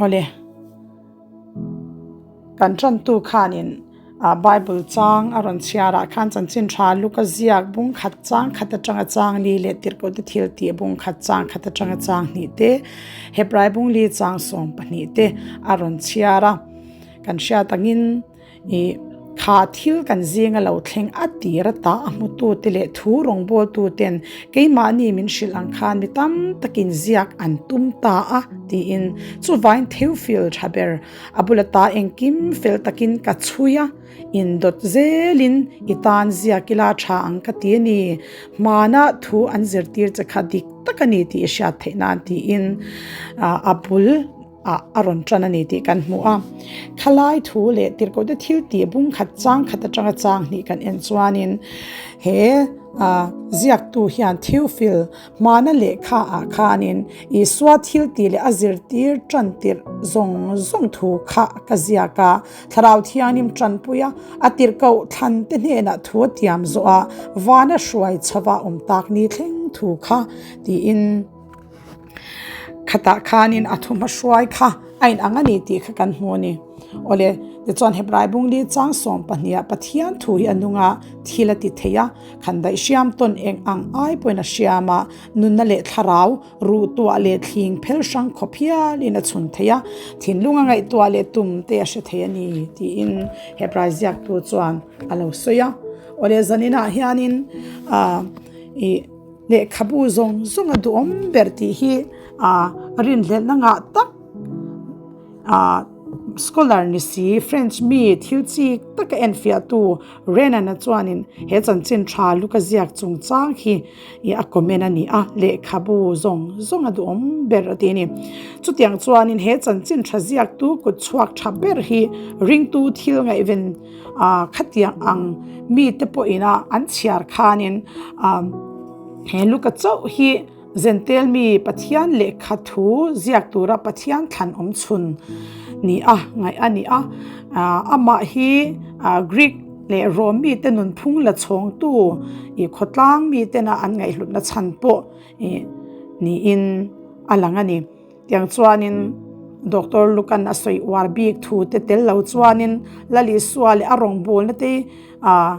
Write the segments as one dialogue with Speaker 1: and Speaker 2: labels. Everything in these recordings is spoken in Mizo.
Speaker 1: Awle, kan tantu khanin Bible chang a rawn chhiarah khan chanchin tha Luka ziak bung khat chang khat atanga chang li leh tirhkohte thil tih bung khat chang khat atanga chang hnih te, Hebrai bung li chang 12 te a rawn chhiar a. Kan hriat angin Ih, kha thil kan zinga lo thleng a tir ata a hmutute leh thu rawngbawltuten keimahni min hrilh ang khan mi tam takin ziak an tum ta a, tiin chuvain Theophil tha ber a bula ta engkim fel takin ka chhui a, indawt zelin i tan ziak ila tha ang ka ti a ni, hmana thu an zirtir che kha dik tak a ni tih i hriat theih nan tiin a bul ah a rawn tan a ni tih kan hmu a. Khalai thu leh tirhkohte thil tih bung khat chang khat atanga chang hnih kan en chuanin he ah ziaktu hian Theophil hmana lehkha ah khanin Isua thil tih leh a zirtir tan tirh zawng zawng thu kha ka ziak a, Thlarau Thianghlim tanpui a, a tirhkoh thlan te hnenah thu a tiam zawh a, vana hruai chhova awm tak ni thleng thu kha tiin. Khatah khanin a thu hmahruai kha a inang a ni tih kha kan hmu a ni. Awle, tichuan Hebrai bungli chang 12 ah Pathian thu hi a nung a, thil a ti thei a, khan daih hriam tawn eng ang ai pawhin a hriam a, nunna leh thlarau, ruh tuah leh thling phel hrang khawp hialin a chhun thei a, thinlung a ngaihtuah leh tum te a hre thei a ni tiin Hebrai ziaktu chuan a lo sawi a. Awle, zaninah hianin ah ih. Lehkhabu zawng zawng a duhawm ber tih hi ah rinhlelhna ngah tak ah scholar ni si French mi thil chik taka enfiahtu Renan-a chuanin he chanchin tha luka ziak chungchang hi ih a comment a ni a, lehkhabu zawng zawng a duhawm ber a ti a ni. Chutiang chuanin he chanchin tha ziaktu kut chhuak tha ber hi ringtu thil ngaihven ah khatiang ang mite pawhin a an chhiar khanin ah he luka chauh hi Zentel mi Pathian lehkha thu ziak tura Pathian thlan awm chhun ni a ngaih a ni a ah amah hi ah Greek leh Rom mite nunphung la chhawngtu ih khawtlang mitena an ngaihhlutna chhan pawh ih niin a lang a ni. Tiang chuanin Doctor Lukan a sawi uar bik thu te tel lo chuanin Lalisua leh a rawngbawlna te ah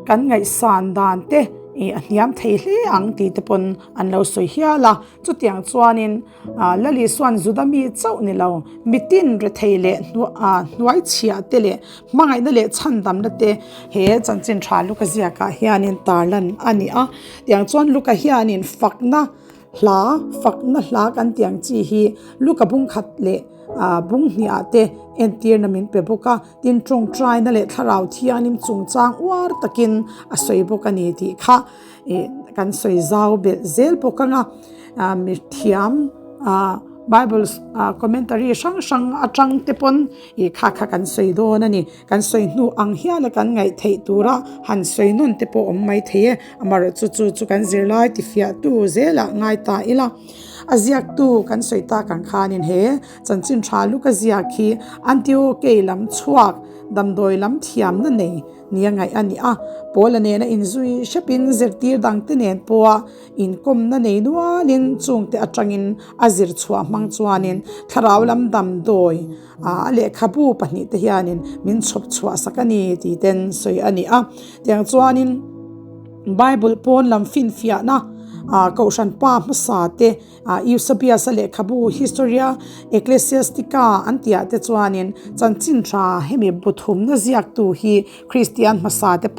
Speaker 1: kan ngaihsan dan te ih a hniam thei hle ang tih te pawn an lo sawi hial a. Chutiang chuanin ah Lalisuan Juda mi chauh ni lo mitin rethei leh ah hnuaichhiah te leh hmangaihna leh chhandamna te he chanchin tha Luka ziakah hianin tarlan a ni a. Tiang chuan Luka hianin fakna Hla, fakna hla kan tih ang chi hi Luka bung khat leh bung hniah te entirna min pe bawk a, tin tawngtaina leh thlarau thianghlim chungchang uar takin a sawi bawk a ni tih kha ih kan sawi zau belh zel bawk ang a, mithiam Bible commentary hrang hrang atang te pawn ih kha kha kan sawi dawn a ni. Kan sawi hnu ang hiala kan ngaih theih tura han sawi nawn te pawh awm mai thei e. Amaherawhchu chu chu kan zirlai tifiahtu zelah ngai ta ila. A ziaktu kan sawi tak ang khanin he chanchin tha luka ziak hi Antiochei lam chhuak damdawi lam thiamna nei nia ngaih a ni a. Paula nena inzui hrepin zirtir dangte nen pawha Inkawmna nei nualin chungte atangin a zir chhuah hmang chuanin thlarau lam damdawi a lehkhabu pahnihte hianin min chhawp chhuah sak a ni tih ten sawi a ni a. Tiang chuanin Bible pawn lam finfiahna Kohhran pa hmasa te Eusebius-a lehkhabu Historia Ecclesiastica an tihah te chuanin chanchin tha hemi bu thumna ziaktu hi Kristian hmasa te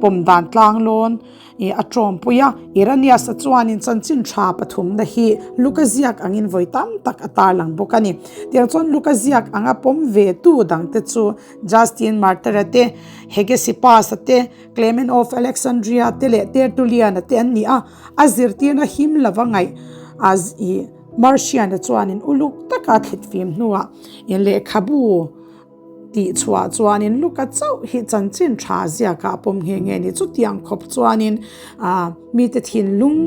Speaker 1: pawm dan tlanglawn I a tawmpui a, Iranias-a chuanin chanchin tha pathumna hi Luka ziak angin vawi tam tak a tarlang bawk a ni. Tiang chuan Luka ziak anga pawm ve tu dangte chu Justin Martyr-a te, Hegesippus-a te, Clement of Alexandria te leh Tertullian-a te an ni a. A zirtirna him lova ngaih a i Marcion-a chuanin uluk taka thlit fim hnuah lehkhabu Tih chhuah chuanin Luka chauh hi chanchin tha ziakah a pawm nghe nghe a ni. Chutiang khawp chuanin ah mite thinlung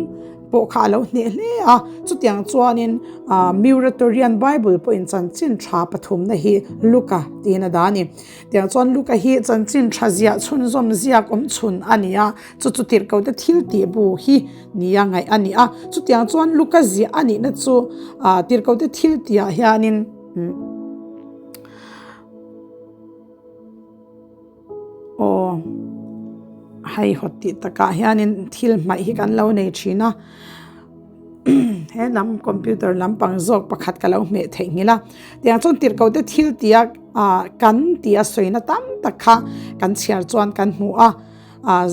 Speaker 1: pawh kha a lo hneh hle a. Chutiang chuanin ah Muratorian Bible pawhin chanchin tha pathumna hi Luka tiin a dah a ni. Tiang chuan Luka hi chanchin tha ziah chhunzawm ziak awm chhun a ni a, chu chu tirhkohte thil tih bu hi nia ngaih a ni a. Chutiang chuan Luka ziah a nihna chu ah tirhkohte thil tihah hianin. Aw, hei hawt tih takah hianin thil hmaih hi kan lo nei thin a, he lam computer lampang zawk pakhat ka lo hmeh theih nghilh a, tiang chuan tirhkoh te thil tia ah kan tia sawina tam tak kha kan chhiar chuan kan hmu a, ah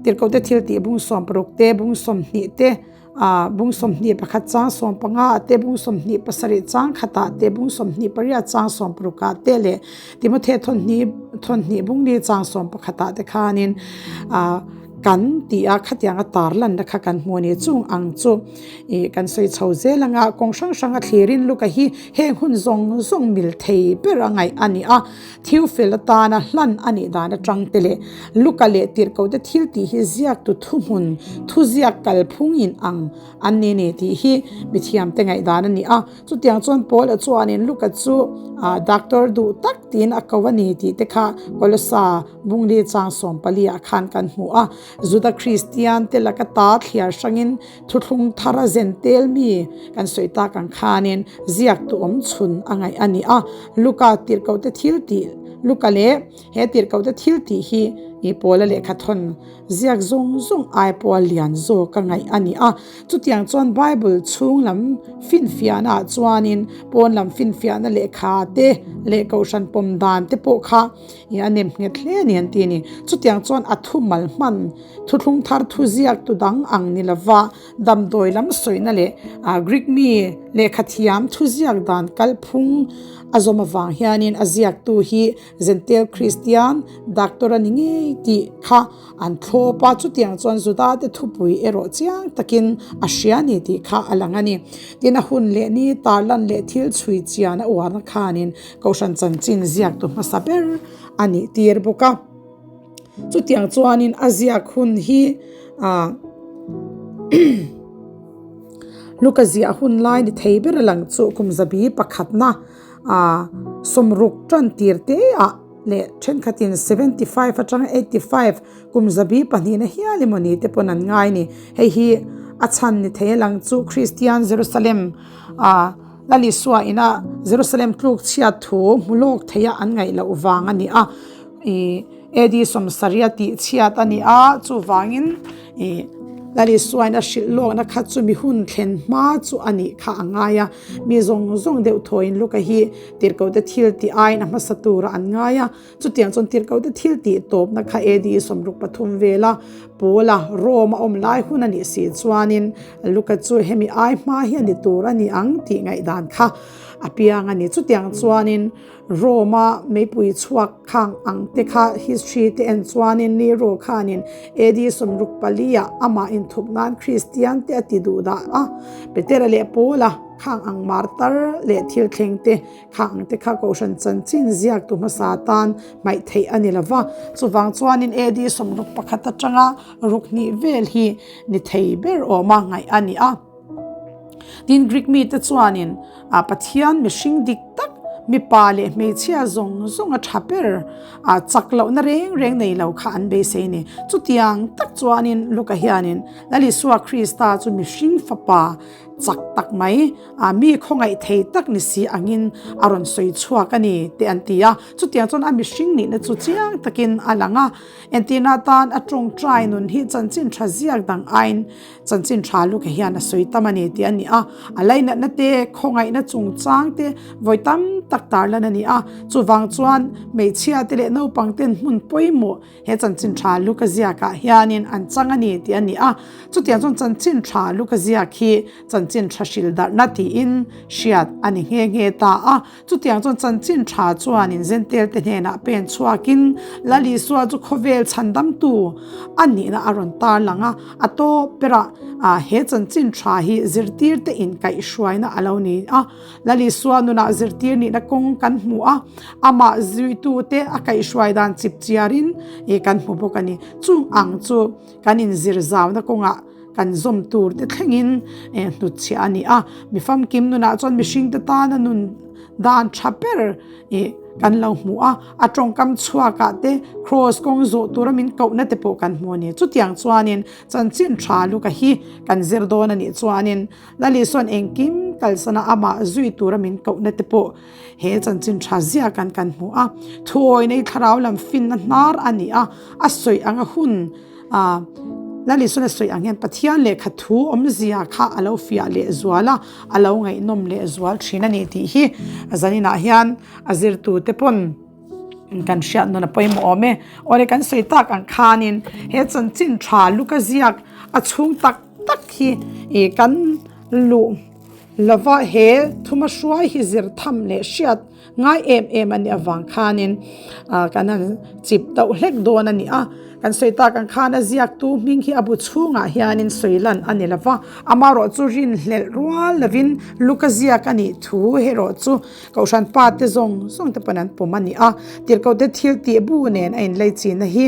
Speaker 1: tirhkoh te thil tih bung 60 te bung 20 te. Ah, bung 21 chang 15 ah te, bung 27 chang khatah te, bung 28 chang 60 ah te leh Timothy thawnhnih thawnhnih bung li chang 11 ah te khanin ah kan tih a khatianga tarlanna kha kan hmu a ni. Chung ang chu ih kan sawi chho zel anga kawng hrang hranga thlirin Luka hi heng hun zawng zawng mil thei ber a ngaih a ni a. Thilfel atana hlan a nih dan atang te leh Luka leh tirhkohte thil tih hi ziaktu thuhmun thuziak kalphung in ang an ni ni tih hi mithiamte ngaihdan a ni a. Chutiang chuan Paula chuanin Luka chu doctor duh tak tiin a ko a ni tih te kha Kolosa bungli chang 14 ah khan kan hmu a. Juda Kristian te laka ta thliar hrangin Thuthlung thar a zen tel mi kan sawi tak ang khanin ziaktu awm chhun a ngaih a ni a. Luka tirhkohte thil tih Luka leh he tirhkohte thil tih hi i Paula lehkha thawn ziak zawng zawng ai pawha lian zawk a ngaih a ni a. Chutiang chuan Bible chhung lam finfiahna ah chuanin pawn lam finfiahna lehkha te leh kohhran pawm dan te pawh kha i a nem nghet hle a ni an ti a ni. Chutiang chuan a thumal hman Thuthlung thar thuziak tu dang ang ni lova damdawi lam sawina leh Greek mi lehkhathiam thuziak dan kalphung a zawm avang hianin a ziaktu hi Gentile Kristian doctor a ni ngei tih kha an thlawp a, chutiang chuan Judate thupui erawh chiang takin a hria ni tih kha a lang a ni. Tin, a hun leh ni tarlan leh thil chhui chian a uarna khanin Kohhran chanchin ziaktu hmasa ber a nih tir bawk a. Chutiang chuanin a ziak hun hi ah Luka ziah hun lai ni thei ber a lang chu kum zabi pakhatna ah 60 tan tir te ah leh thenkhatin 75 atanga 85 kum zabi pahnihna hial emaw ni te pawn an ngai a ni. Hei hi a chhan ni thei a lang chu Kristian Jerusalem ah Lal Isua ina Jerusalem tluk chhiat thu hmu lawk theia an ngaih loh vang a ni a. Ih AD 70 tih chhiat a ni a, chuvangin ih Lal Isuain a hrilh lawkna kha chu mi hun thlen hma chu a nih kha a ngai a, mi zawng zawng deuh thawiin Luka hi tirhkohte thil tih aiin a hmasa tura an ngai a, chutiang chuan tirhkohte thil tih tawpna kha AD 63 vela Paula Rome a awm lai hun a nih si chuanin Luka chu hemi ai hma hi a ni tur a ni ang tih ngaihdan kha a piang a ni. Chutiang chuanin Rome-a meipui chhuak khang ang te kha history te en chuanin Nero khanin AD 64 ah amah inthup nan Kristian te a ti duh dah a, Petera leh Paula khang ang martar leh thil thleng te khang ang te kha Kohhran chanchin ziaktu hmasa tan hmaih theih a ni lo va. Chuvang chuanin AD 61 atanga ruk hnih vel hi ni thei ber awma ngaih a ni a. Tin, Greek mite chuanin a Pathian mihring dik tak, mipa leh hmeichhia zawng zawng a tha ber, a chak lohna reng reng nei lo kha an beisei a ni. Chutiang tak chuanin Luka hianin Lal Isua Krista chu mihring fapa chak tak mai, a mi khawngaih thei tak ni si angin a rawn sawi chhuak a ni tih an ti a. Chutiang chuan a mihring nihna chu chiang takin a lang a. Entirna atan a tawngtai nun hi chanchin tha ziak dang aiin Chanchin tha Luka hian a sawi tam a ni tih a ni a, a lainatna te, khawngaihna chungchang te vawi tam tak tarlan a ni a. Chuvang chuan hmeichhia te leh naupang ten hmun pawimawh he chanchin tha Luka ziakah hianin an chang a ni tih a ni a. Chutiang chuan chanchin tha Luka ziak hi chanchin tha hrilhdarhna tiin hriat a ni nghe nghe ta a. Chutiang chuan chanchin tha chuanin Zentelte hnenah pen chhuakin Lal Isua chu khawvel chhandamtu a nihna a rawn tarlang a, a tawp berah he chanchin tha hi zirtirte inkaihhruaina a lo ni a. Lal Isua nunah zirtir nihna kawng kan hmu a, amah zuitute a kaihhruai dan chip chiarin kan hmu bawk a ni. Chung ang chu kan inzir zauna kawngah kan zawm tur te thlengin hnutchhiah a ni a, mi famkim nunah chuan mihringte tana nun dan tha ber ih kan lo hmu a, a tawngkam chhuakah te kraws kawng zawh tura min kohna te pawh kan hmu a ni. Chutiang chuanin chanchin tha luka hi kan zir dawn a nih chuanin Lali sawn engkim. Engkim kalsana amah zui tura min kohna te pawh he chanchin tha ziakan kan hmu a. Thuawi nei thlarau lam finna hnar a ni a, a sawi anga hun a Lalisuna sawi ang hian Pathian lehkha thu awmzia kha a lo fiah leh zual a, a lo ngaihnawm leh zual thin a ni tih hi zaninah hian a zirtute pawn kan hriat nawn a pawimawh awm e. Awle kan sawi tak ang khanin he chanchin tha luka ziak a chhung tak tak hi ih kan luh lova he thuma hruai hi zir tham leh hriat ngai em em a nih avang khanin ah kan han chip deuh hlek dawn a ni a. Kan sawi tak ang khan a ziaktu hming hi a bu chhungah hianin sawi lan a ni lova, amaherawh chu rinhlelh rual lovin luka ziak a nih thu erawh chu Kohhran pa te zawng zawng te pawn an pawm a ni a, tirhkoh te thil tih bu nen a inlei china hi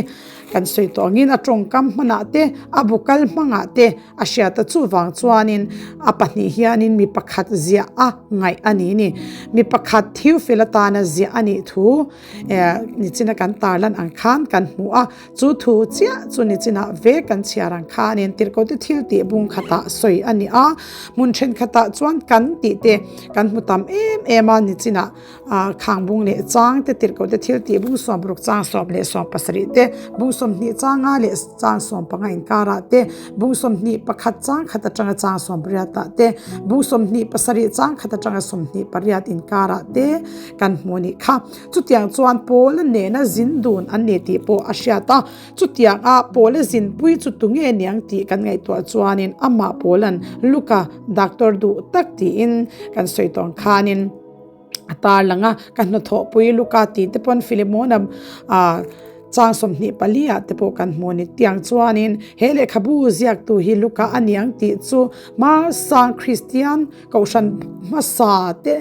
Speaker 1: kan sawi tawh angin a tawngkam hmanah te, a bu kal hmangah te a hriat a chuvang chuanin a pahnih hianin mi pakhat ziah a ngaih a ni ni. Mi pakhat thiufel atana ziah a nih thu eh nichina kan tarlan ang khan kan hmu a, chu thu chiah chu nichinah ve kan chhiar ang khanin tirhkoh te thil tih bung khatah sawi a ni a, hmun thenkhatah chuan kan tih te kan hmu tam em em a, nichinah ah khang bung leh chang te tirhkoh te thil tih bung sawmruk chang 17 te, bung 20 changa leh chang 15 inkarah te, bung 21 chang khat atanga chang 18 ah te, bung 27 chang khat atanga 28 inkarah te kan hmu a nih kha. Chutiang chuan Paula nena zin dun an ni tih pawh a hriat a, chutiang a Paula zinpui chu tunge niang tih kan ngaihtuah chuanin amah Paula'n Luka doctor duh tak tiin kan sawi tawng khanin a tarlang a, ka hnathawhpui Luka tih te pawn Philemona ah chang 24 ah te pawh kan hmu a ni. Tiang chuanin he lehkhabu ziaktu hi Luka a niang tih chu hmasang Kristian Kohhran hmasa te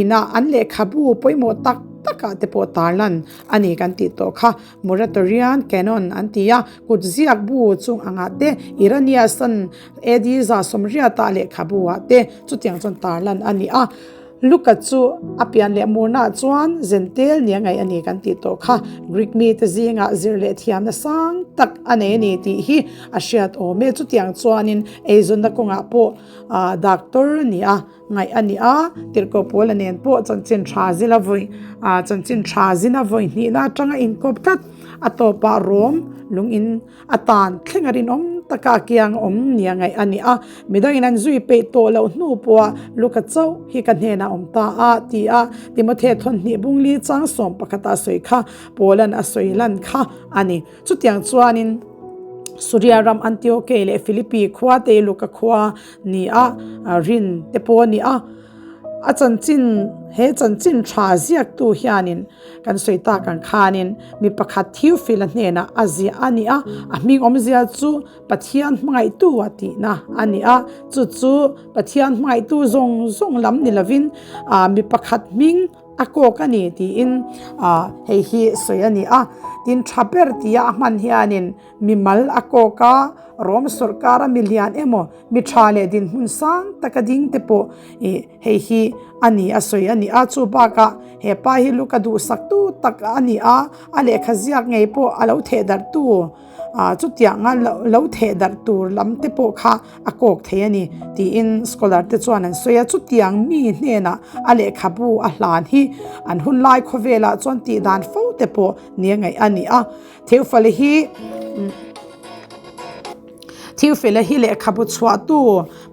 Speaker 1: inah an lehkhabu pawimawh tak takah te pawh tarlan a ni kan tih tawh kha. Muratorian Canon an ti a, kut ziak bu chung angah te Iraniasan AD 180 ah lehkhabu ah te chutiang chuan tarlan a ni a. Luka chu a pian leh murnaah chuan zentel nia ngaih a ni kan tih tawh kha. Greek mite zingah zir leh thiamna sang tak a nei a ni tih hi a hriat awm e. Chutiang chuanin eizawnna kawngah pawh Ah doctor a ni a, ngaih a ni a, tirhkoh Paula nen pawh chanchin tha zila vawi ah chanchin tha zina vawi hnihna atanga inkawp tlat a tawpah rawm lung in a tan thleng a rinawm taka a kiang awm nia ngaih a ni a, midangin an zui peih tawh loh hnu pawha Luka chauh hi ka hnenah awm ta a ti a, Timothea thawnhnih bungli chang 11 a sawi kha Paula'n a sawi lan kha a ni. Chutiang chuanin Suria ram Antiokei leh Philippi khua te Luka khua ni a rin te pawh a ni a. A chanchin he chanchin tha ziaktu hianin kan sawi tak ang khanin mi pakhat Theophil-a hnenah a ziah a ni a, a hming awmzia chu Pathian hmangaihtu a tihna a ni a. Chu chu Pathian hmangaihtu zawng zawng lam ni lovin mi pakhat hming A kawk a ni tiin hei hi sawi a ni a. Tin, tha ber tia a hman hianin mimal a kawk a, Rom sawrkara mi lian emaw, mi tha leh dinhmun sang taka ding te pawh ih hei hi a ni a sawi a ni a. Chu bakah he pa hi Luka duhsaktu tak a ni a, a lehkha ziak ngei pawh a lo theh darhtu. Ah chutianga lo theh darh tur lam te pawh kha a kawk thei a ni tiin scholar te chuan an sawi a. Chutiang mi hnenah a lehkhabu a hlan hi an hun lai khawvelah chuan tih dan fo te pawh nia ngaih a ni a. Theofale hi Theofale hi lehkhabu chhuahtu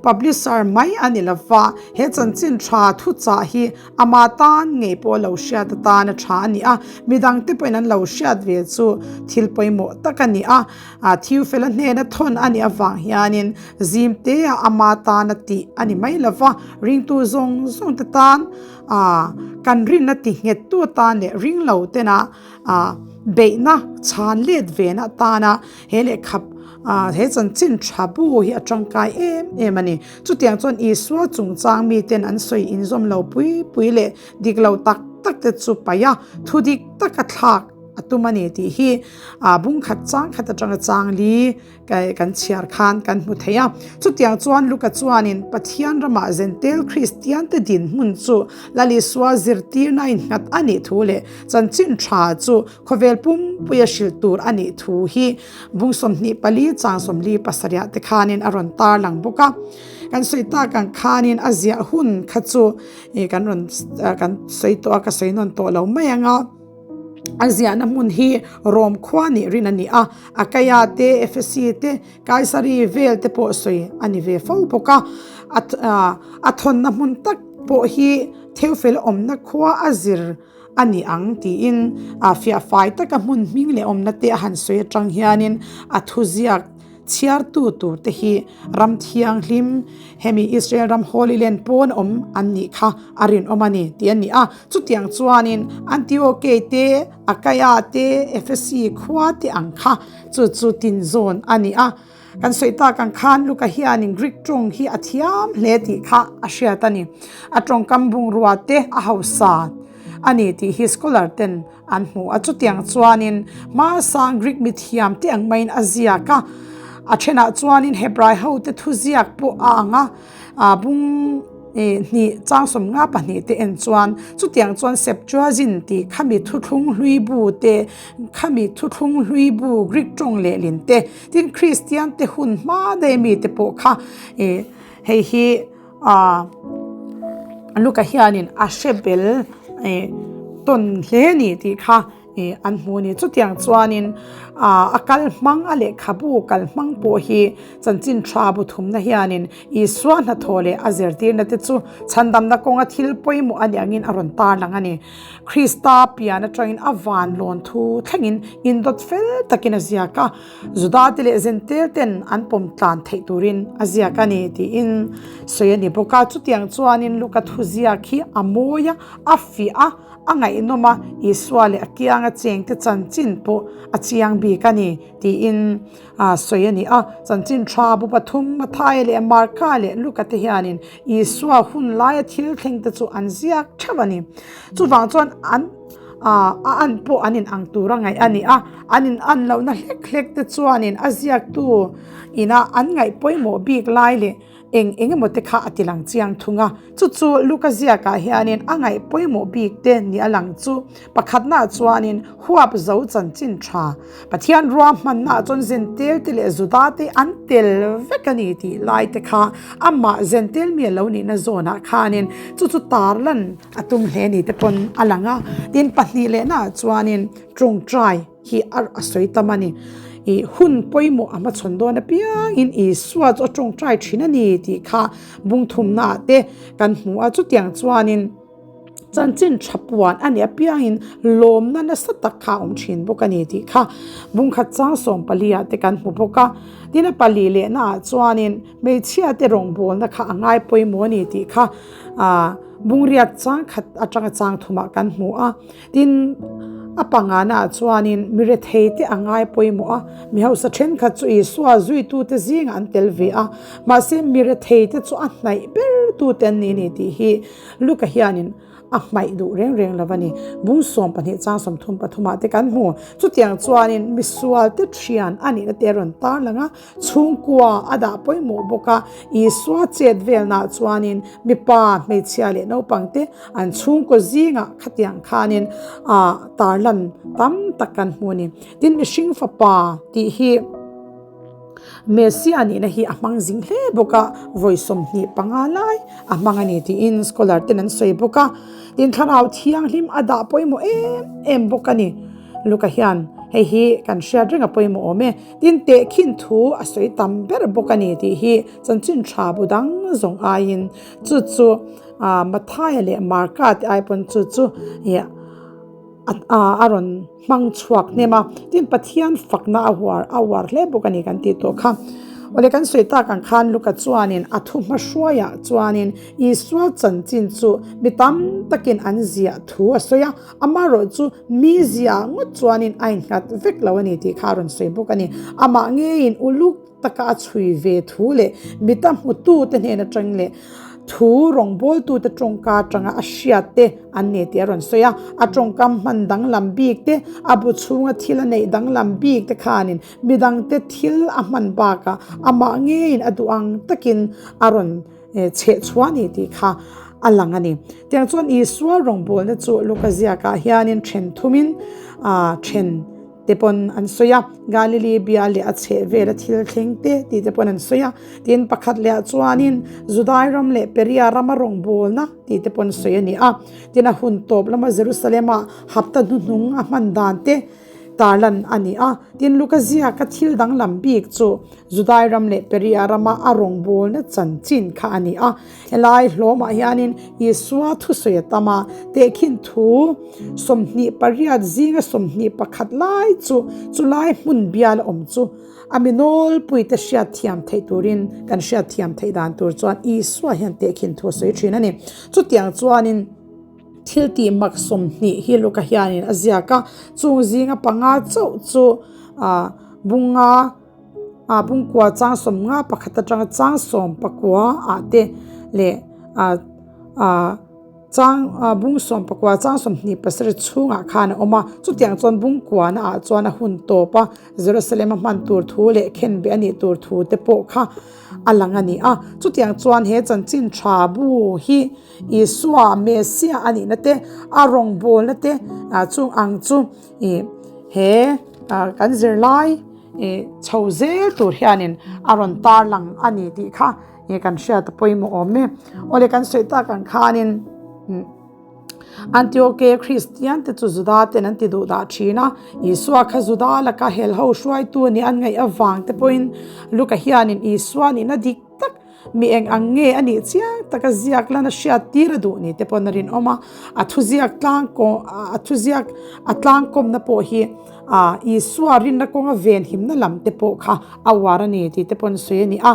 Speaker 1: publisher mai a ni lova, he chanchin tha thuchah hi Ama tan ngei pawh lo hriat atan a tha a ni a, midangte pawhin an lo hriat ve chu thil pawimawh tak a ni a. Thiufela hnena thawn a nih avang hianin zimtea ama tana tih a ni mai lova, ringtu zawng zawngte tan kan rinna ti nghettu atan leh ringlo tena beihna chhan let vena atana he lehkha he chanchin tha bu hi a tangkai em em a ni. Chutiang chuan Isua chungchang miten an sawi inzawm lo pui pui leh dik lo tak tak te chu paih a, thu dik taka thlak a tum a ni tih hi bung khat chang khat atanga chang li kan chhiar khan kan hmu thei a. Chutiang chuan Luka chuanin Pathian ramah Zentel Kristiante dinhmun chu Lal Isua zirtirna innghat a nih thu leh chanchin tha chu khawvel pumpuia hrilh tur a nih thu hi bung 24 chang 47 te khanin a rawn tarlang bawk a. Kan sawi tak ang khanin a ziah hun kha chu ih kan rawn kan sawi tawh a, ka sawi nawn tawh lo mai ang a. A ziahna hmun hi Rom khua nih rin a ni a, Akaia te, Efesi te, Kaisari vel te pawh sawi a ni ve fo bawk a. A thawnna hmun tak pawh hi Theofel awmna khua a zir a ni ang tiin fiah fai taka hmun hming leh awmna te a han sawi atang hianin a thuziak chhiartu tur te hi ram thianghlim hemi Israel ram Holy Land pawn awm an nih kha a rinawm a ni tih a ni a. Chutiang chuanin Antiokei te, Akaia te, Efesi khua te ang kha chu chu tinzawn a ni a. Kan sawi tak ang khan Luka hianin Greek tawng hi a thiam hle tih kha a hriat a ni. A tawngkam bungrua te a hausa a ni tih hi scholar ten an hmu a. Chutiang chuanin hmasang Greek mithiam te ang maiin a ziak a. A thenah chuanin Hebrai hote thuziak pawh a ang a. A bung hnih chang 54 te en chuan chutiang chuan Septuagint tih khami thuthlung hlui bu te, khami thuthlung hlui bu Greek tawng lehlin te, tin Kristian te hun hma daih mi te pawh kha ih hei hi ah Luka hianin a hre bel ih tawn hle a ni tih kha ih an hmu a ni. Chutiang chuanin ah a kal hmang a lehkhabu kal hmang pawh hi chanchin tha bu thumna hianin Isua hnathawh leh a zirtirna te chu chhandamna kawnga thil pawimawh a nih angin a rawn tarlang a ni. Krista pian atangin a van lawn thu thlengin indawt fel takin a ziak a, Judate leh Zentel ten an pawm tlan theih turin a ziak a ni tiin sawi a ni bawk a. Chutiang chuanin Luka thuziak hi a mawi a, a fiah a, a ngaihnawm a, Isua leh a kianga chengte chanchin pawh a chiang bik a ni tiin a sawi a ni a. Chanchin tha bu pathum, Mathaia leh Marka leh Luka te hianin Isua hun laia thil thleng te chu an ziak theuh a ni. Chuvang chuan an a an pawh an in ang tur a ngaih a ni a, an in an lohna hlek hlek te chuanin a ziaktu ina an ngaih pawimawh bik lai leh Eng eng emaw te kha a ti lang chiang thung a, chu chu Luka ziakah hianin a ngaih pawimawh bik te ni a lang chu. Pakhatnaah chuanin huap zo chanchin tha, Pathian ruahmannaah chuan Zentel te leh Juda te an tel vek a ni tih lai te kha amah Zentel mi a lo nihna zawnah khanin chu chu tarlan a tum hle ni te pawn a lang a. Tin, pahnih lehnaah chuanin tawngtai. hi a sawi tam a ni. Ih hun pawimawh a hmachhawn dawn apiangin Isua chu a tawngtai thin a ni tih kha bung thumnaah te kan hmu a. Chutiang chuanin chanchin tha puan a nih apiangin lawmna nasa tak kha a awm thin bawk a ni tih kha bung khat chang 14 ah te kan hmu bawk a. Tin a pali lehnaah chuanin hmeichhia te rawngbawlna kha a ngai pawimawh a ni tih kha ah bungriat chang khat atanga chang thumah kan hmu a. Tin, a pangana ah chuanin mi rethei te a ngai pawimawh a, mi hausa thenkhat chu Isua zuitute zingah an tel ve a, mahse mi rethei te chu a hnaih ber tute an ni ni tih hi Luka hianin a hmaih duh reng reng lo a ni. Bung 12 chang 33 ah te kan hmu. Chutiang chuanin misual te thian a nihna te a rawn tarlang a, chhungkua a dah pawimawh bawk a, Isua chet velnaah chuanin mipa, hmeichhia leh naupang te An chhungkaw zingah khatiang khanin ah tarlan tam tak kan hmu a ni. Tin, mihring fapa tih hi Messia nihna hi a hmang zing hle bawk a, vawi 25 lai a hmang a ni tiin scholar ten an sawi bawk a. Tin, thlarau thianghlim a dah pawimawh em em bawk a ni. Luka hian hei hi kan hriat reng a pawimawh awm e. Tin, tehkhin thu a sawi tam ber bawk a ni tih hi chanchin tha bu dang zawng aiin chu chu Ah Mathaia leh Marka te ai pawn chu chu ih a rawn hmang chhuak hnem a, tin Pathian fakna a huar a uar hle bawk a ni kan tih tawh kha. Awle kan sawi tak ang khan Luka chuanin a thu hmahruaiah chuanin Isua chanchin chu mi tam takin an ziah thu a sawi a, amaherawh chu mi ziah ngawt chuanin a innghat vek lo a ni tih kha a rawn sawi bawk a ni. Amah ngeiin uluk taka a chhui ve thu leh mita hmutute hnen atang leh thu rawngbawltute tawngka atanga a hriat te an ni tih a rawn sawi a. A tawngkam hman danglam bik te, a bu chhunga thil a neih danglam bik te khanin midangte thil a hman bakah amah ngeiin a duh ang takin a rawn chheh chhuah a ni tih kha a lang a ni. Tiang chuan Isua rawngbawlna chu Luka ziakah hianin then thumin then. te pawn an sawi a, Galili bial leh a chhehvela thil thleng te tih te pawn an sawi a. Tin, pakhat lehah chuanin Judai ram leh Perea rama rawngbawlna tih te pawn sawi a ni a. Tin, a hun tawp lama Jerusalema hapta hnuhnung a hman dan te tarlan a ni a. Tin, Luka ziaka thil danglam bik chu Judai ram leh Perea rama a rawngbawlna chanchin kha a ni a. Helai hlawmah hianin Isua thusawi a tam a, tehkhin thu 28 zinga 21 lai chu chulai hmun biala awm chu a mi nawlpuite hriat thiam theih turin kan hriat thiam theih dan tur chuan Isua hian tehkhin thu a sawi thin a ni. Chutiang chuanin thil tih mak 20 hi Luka hianin a ziak a, chung zinga panga chauh chu bunga Ah pumkua chang 50 pakhat atanga chang 19 ah te leh ah ah chang ah bung 19 chang 27 chhungah khan a awm a, chutiang chuan bungkua na ah chuan a hun tawp a, Jerusalem a hman tur thu leh khenbeh a nih tur thu te pawh kha a lang a ni a, chutiang chuan he chanchin tha bu hi Isua Messiah a nihna te a rawngbawlna te ah chung ang chu ih he ah kan zirlai. Ih chho zel tur hianin a rawn tar lang a ni tih kha ih kan hriat a pawimawh awm e. Awle kan sawi tak ang khanin Antioke Kristian te chu Juda ten an ti duh dah thin a, Isua kha Juda laka helho hruaitu a nih an ngaih avang te pawhin Luka hianin Isua nihna dik tak Mi eng ang nge a nih chiang taka ziak lana hriat tir a duh ni te pawn a rinawm a, a thuziak tlang a thuziak a tlangkawmna pawh hi ah Isua rinna kawnga venhimna lam te pawh kha a uar a ni tih te pawn sawi a ni a.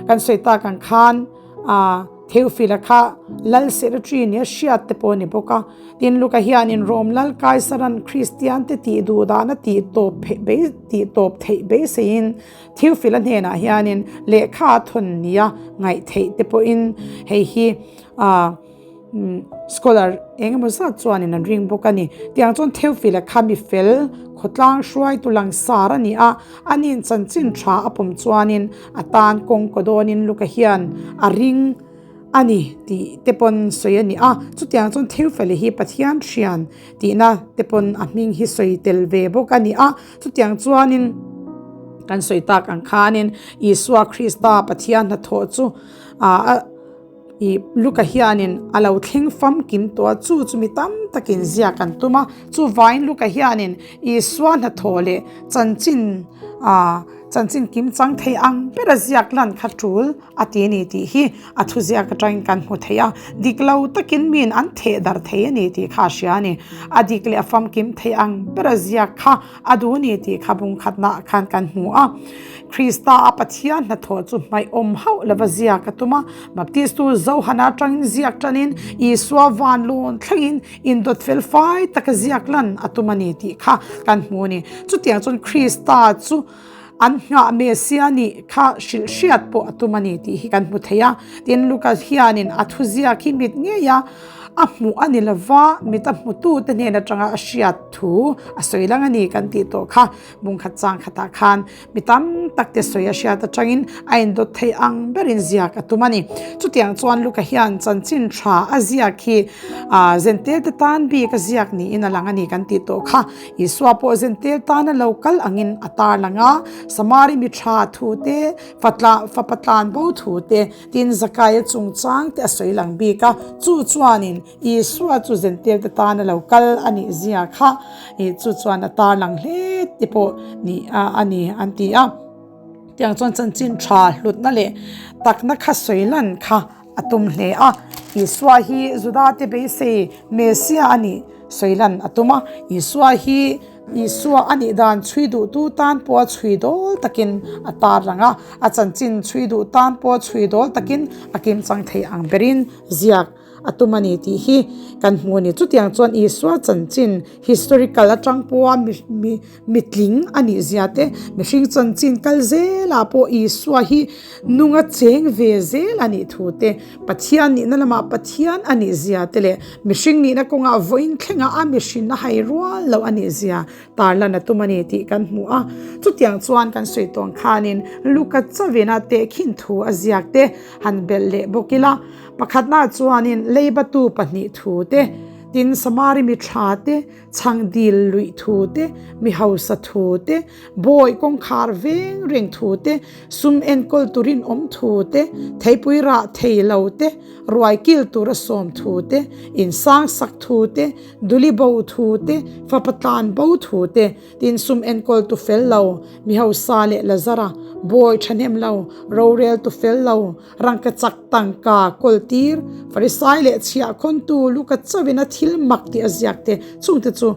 Speaker 1: Kan sawi tak ang khan ah Theophila kha lal secretary nia hriat te pawh a ni bawk a. Tin Luka hianin Rom lal Kaisaran Kristian te tih duh dahna tih tawp tih tawp theih beiseiin Theophila hnenah hianin lehkha a thawn nia ngaih theih te pawhin hei hi ah scholar eng emaw zat chuanin an ring bawk a ni. Tiang chuan Theophila kha mi fel khawtlang hruaitu langsar a ni a, ani'n chanchin tha a pawm chuanin a tan kawng kaw dawnin Luka hian a ring a ni tih te pawn sawi a ni a. Chutiang chuan Theophila hi Pathian hrian tihna te pawn a hming hi sawi tel ve bawk a ni a. Chutiang chuanin kan sawi tak ang khanin Isua Krista Pathian hnathawh chu ah ih Luka hianin a lo thleng famkim tawh a, chu chu mi tam takin ziak an tum a. Chuvangin Luka hianin Isua hnathawh leh chanchin ah chanchin kim chang thei ang bera ziak lan kha tul a ti a ni tih hi a thuziak atangin kan hmu thei a, dik lo takin miin an theh darh thei a ni tih kha a hria a ni. A dik leh a famkim thei ang bera ziak kha a duh a ni tih kha bungkhatnaah khan kan hmu a. Krista a Pathian hnathawh chu hmaihawm hauh lova ziak a tum a, Baptistu Johana atangin ziak tanin Isua van lawn thlengin indawt fel fai taka ziak lan a tum a ni tih kha kan hmu a ni. Chutiang chuan Krista chu An nghah Messia nih kha hrilh hriat pawh a tum a ni tih hi kan hmu thei a. Tin, Luka hianin a thuziak hi mit ngeia a hmuh a ni lova, mit a hmutute hnen atanga a hriat thu a sawi lang a ni kan tih tawh kha. Bungkhat chang khatah khan mi tam tak te sawi a hriat atangin a indawt thei ang berin ziak a tum a ni. Chutiang chuan Luka hian chanchin tha a ziak hi Zentel te tan bik a ziak niin a lang a ni kan tih tawh kha. Isua pawh zentel tana lo kal angin a tar lang a, Samari mi tha thu te, fatla fapa tlan bo thu te, tin Zakaia chungchang te a sawi lang bik a, chu chuanin Isua chu zentel te tana lo kal a nih zia kha chu chuan a tar lang hle te pawh ni a ni an ti a. Tiang chuan chanchin tha hlutna leh takna kha sawi lan kha a tum hle a. Isua hi Judate beisei Messia a nih sawi lan a tum a. Isua hi Isua a nih dan chhui duhtu tan pawha chhui dawl takin a tar lang a, a chanchin chhui duh tan pawha chhui dawl takin a kimchang thei ang berin ziak a tum a ni tih hi kan hmu a ni. Chutiang chuan Isua chanchin historical atang pawha mi mitling a nih zia te, mihring chanchin kal zelah pawh Isua hi nunga cheng ve zel a nih thu te, Pathian nihna lamah Pathian a nih zia te leh mihring nihna kawngah vawiin thlenga a mihrinna hai rual loh a nih zia tarlan a tum a ni tih kan hmu a. Chutiang chuan kan sawi tawn khanin Luka chawina tehkhin thu a ziak te han belh leh bawk ila, Pakhatna chuanin leibatu pahnih thu te, Tin, Samari mi tha te, chhang dil luih thu te, mi hausa thu te, bawi kawngkhar veng reng thu te, sum enkawl turin awm thu te, theipui rah thei lo te, ruai kil tura sawm thu te, insang sak thu te, duli bo thu te, fapa tlan bo thu te, tin sum enkawl tu fel lo, mi hausa leh Lazara, bawi thahnem lo, rorel tu fel lo, Rangka chak tangka kawl tir, Farisai leh chhiah khawntu Luka chauhin a thil mak tih a ziak te chungte chu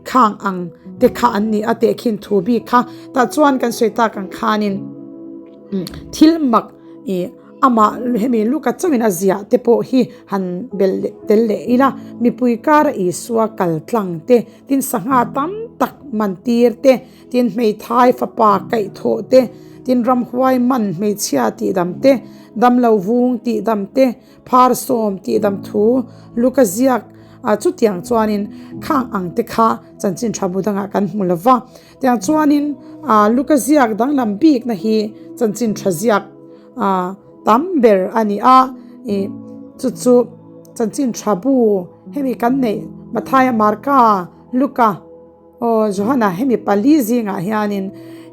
Speaker 1: khang ang te kha an ni a tehkhin thu bik kha. Tah chuan kan sawi tak ang khanin thil mak ih amah hemi Luka chauhin a ziah te pawh hi han belh leh tel leh ila, mipui kara Isua kal tlang te, tin sangha tam tak man tir te, Tin hmeithai fapa kaihthawh te, tin ramhuai man hmeichhia tihdam te, damlo vung tihdam te, phar sawm tihdam thu luka ziak a chutiang chuanin khang ang te kha chanchin tha bu dangah kan hmu lo va. Tiang chuanin a luka ziak danglam bikna hi chanchin tha ziak a tam ber a ni a, ih chu chu chanchin tha bu hemi kan neih Mathaia Marka Luka. Aw Johana, hemi pali zingah hianin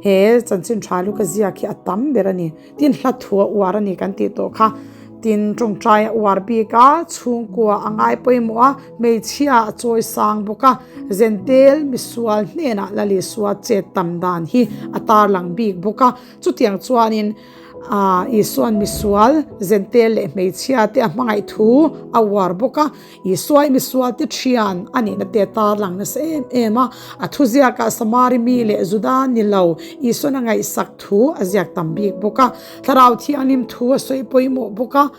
Speaker 1: he chanchin tha lu ka ziak hi a tam ber a ni. Tin hla thu a uar a ni kan tih tawh kha. Tin tawngtai a uar bik a, chhungkua a ngai pawimawh a, hmeichhia a chawi sang bawk a, Zentel misual hnenah Lalisua chet tam dan hi a tarlang bik bawk a. Chutiang chuanin Isua'n misual, Zentel leh hmeichhia te a hmangaih thu a uar bawk a. Isua i misualte thian a nihna te tarlang nasa em em a, a thuziakah Samari mi leh Juda ni lo Isua'n a ngaihsak thu a ziak tam bik bawk a, Thlarau Thianghlim thu a sawi pawimawh bawk a,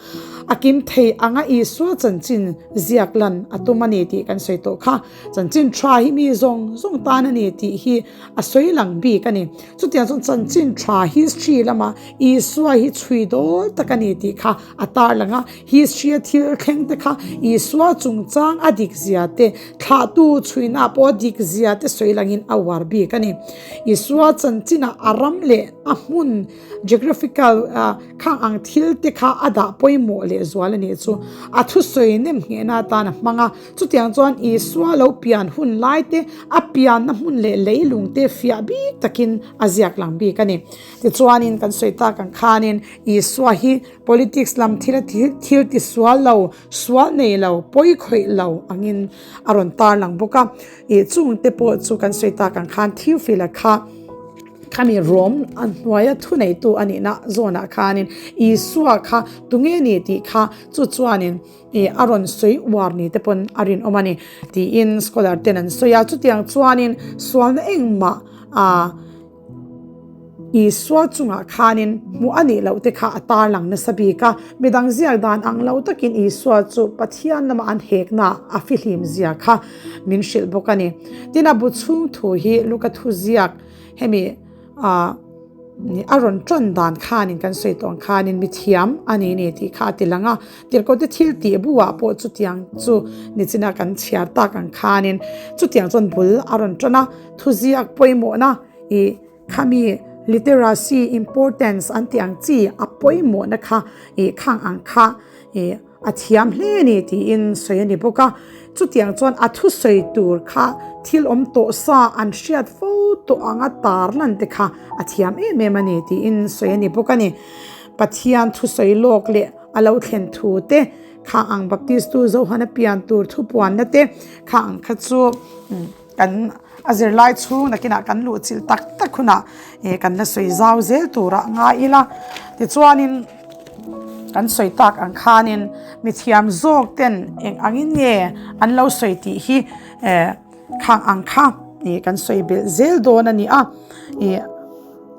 Speaker 1: a kim thei anga Isua chanchin ziak lan a tum a ni tih kan sawi tawh kha. Chanchin tha hi mi zawng zawng tan a ni tih hi a sawi lang bik a ni. Chutiang chuan chanchin tha history lama Isua hi chhui dawl tak a ni tih kha a tarlang a. History a thil thleng te kha Isua chungchang a dik zia te, thlahtu chhuina pawh a dik zia te sawi langin a uar bik a ni. Isua chanchinah a ram leh a hmun, geographical, khang ang thil te kha a dah pawimawh leh zual a nih chu. A thusawi nem nghehna atan a hmang a. Chutiang chuan Isua lo pian hun lai te, a pianna hmun leh leilung te fiah bik takin a ziak lang bik a ni. Tichuanin kan sawi tak ang khanin Isua hi Politics lam thila thil ti sual lo, sual nei lo, pawi khawih lo angin a rawn tarlang bawk a. Ih chungte pawh chu kan sawi tak ang khan Theophila kha khami Rom a hnuaia thuneitu a nihna zawnah khanin Isua kha tunge ni tih kha chu chuanin ih a rawn sawi uar ni te pawn a rinawm a ni tiin scholar ten an sawi a. Chutiang chuanin sualna engmah ah Isua chungah khanin hmuh a nih loh te kha a tarlang nasa bik a, midang ziak dan ang lo takin Isua chu Pathian lama an hekna a fihlim zia kha min hrilh bawk a ni. Tin, a bu chhung thu hi Luka thu ziak hemi a a rawn ṭawn dan khanin kan sawi tawh ang khanin mithiam a ni ni tih kha a ti lang a, Tirhkohte thil tih buah pawh chutiang chu nichina kan chhiar tak ang khanin chutiang chuan bul a rawn ṭan a, thuziak pawimawhna ih khami literacy importance an tih ang chi a pawimawhna kha ih khang ang kha ih a thiam hle a ni tiin sawi a ni bawk a. Chutiang chuan a thusawi tur kha thil awm tawh sa an hriat fo tawh anga tarlan te kha a thiam em em a ni tiin sawi a ni bawk a ni. Pathian thusawi lawk leh a lo thlen thu te kha ang Baptistu Johana pian tur thupuanna te kha ang kha chu Kan a zirlai chhung nakinah kan luh chilh tak tak hunah eh kan la sawi zau zel turah ngai ila. Tichuanin kan sawi tak ang khanin mithiam zawk ten eng angin nge an lo sawi tih hi eh khang ang kha ih kan sawi belh zel dawn a ni a. Ih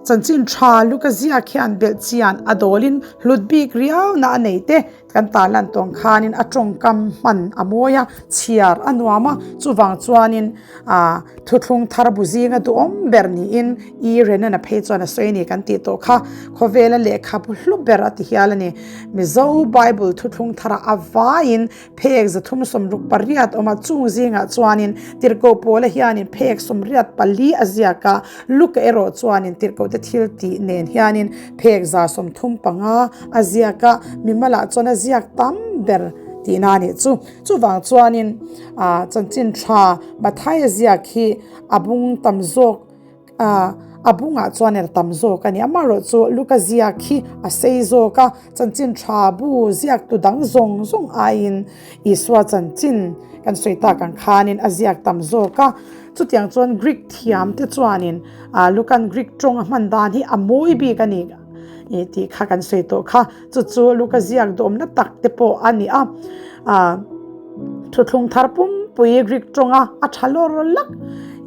Speaker 1: chanchin tha luka ziak hian belh chian a dawlin hlut bik riauna a nei te. Kan tarlan tawng khanin a tawngkam hman a mawi a, chhiar a nuam a, chuvang chuanin ah thuthlung thar bu zinga duhawm ber niin I Renana phei chuan a sawi a ni kan tih tawh kha. Khawvela lehkhabu hlu ber a ti hial a ni. Mizo Bible thuthlung thara a vaiin phek 368 awm a, chung zingah chuanin Tirhkoh Pawla hianin phek 84 a ziak a, Luka erawh chuanin Tirhkohte thil tih nen hianin phek 35 a ziak a, mimalah chuan a ziak tam ber tihna a nih chu. Chuvang chuanin chanchin tha Mathaia ziak hi a bung tam zawk a bungah chuan a tam zawk a ni. Amaherawhchu Luka ziak hi a sei zawk a, chanchin tha bu ziaktu dang zawng zawng aiin Isua chanchin kan sawi tak ang khanin a ziak tam zawk a. Chutiang chuan Greek thiamte chuanin Lukan Greek tawng a hman dan hi a mawi bik a ni tih kha kan sawi tawh kha. Chu chu Luka ziak dawmna tak te pawh a ni a. Thuthlung thar pumpui Greek tawnga a tha lawr lak.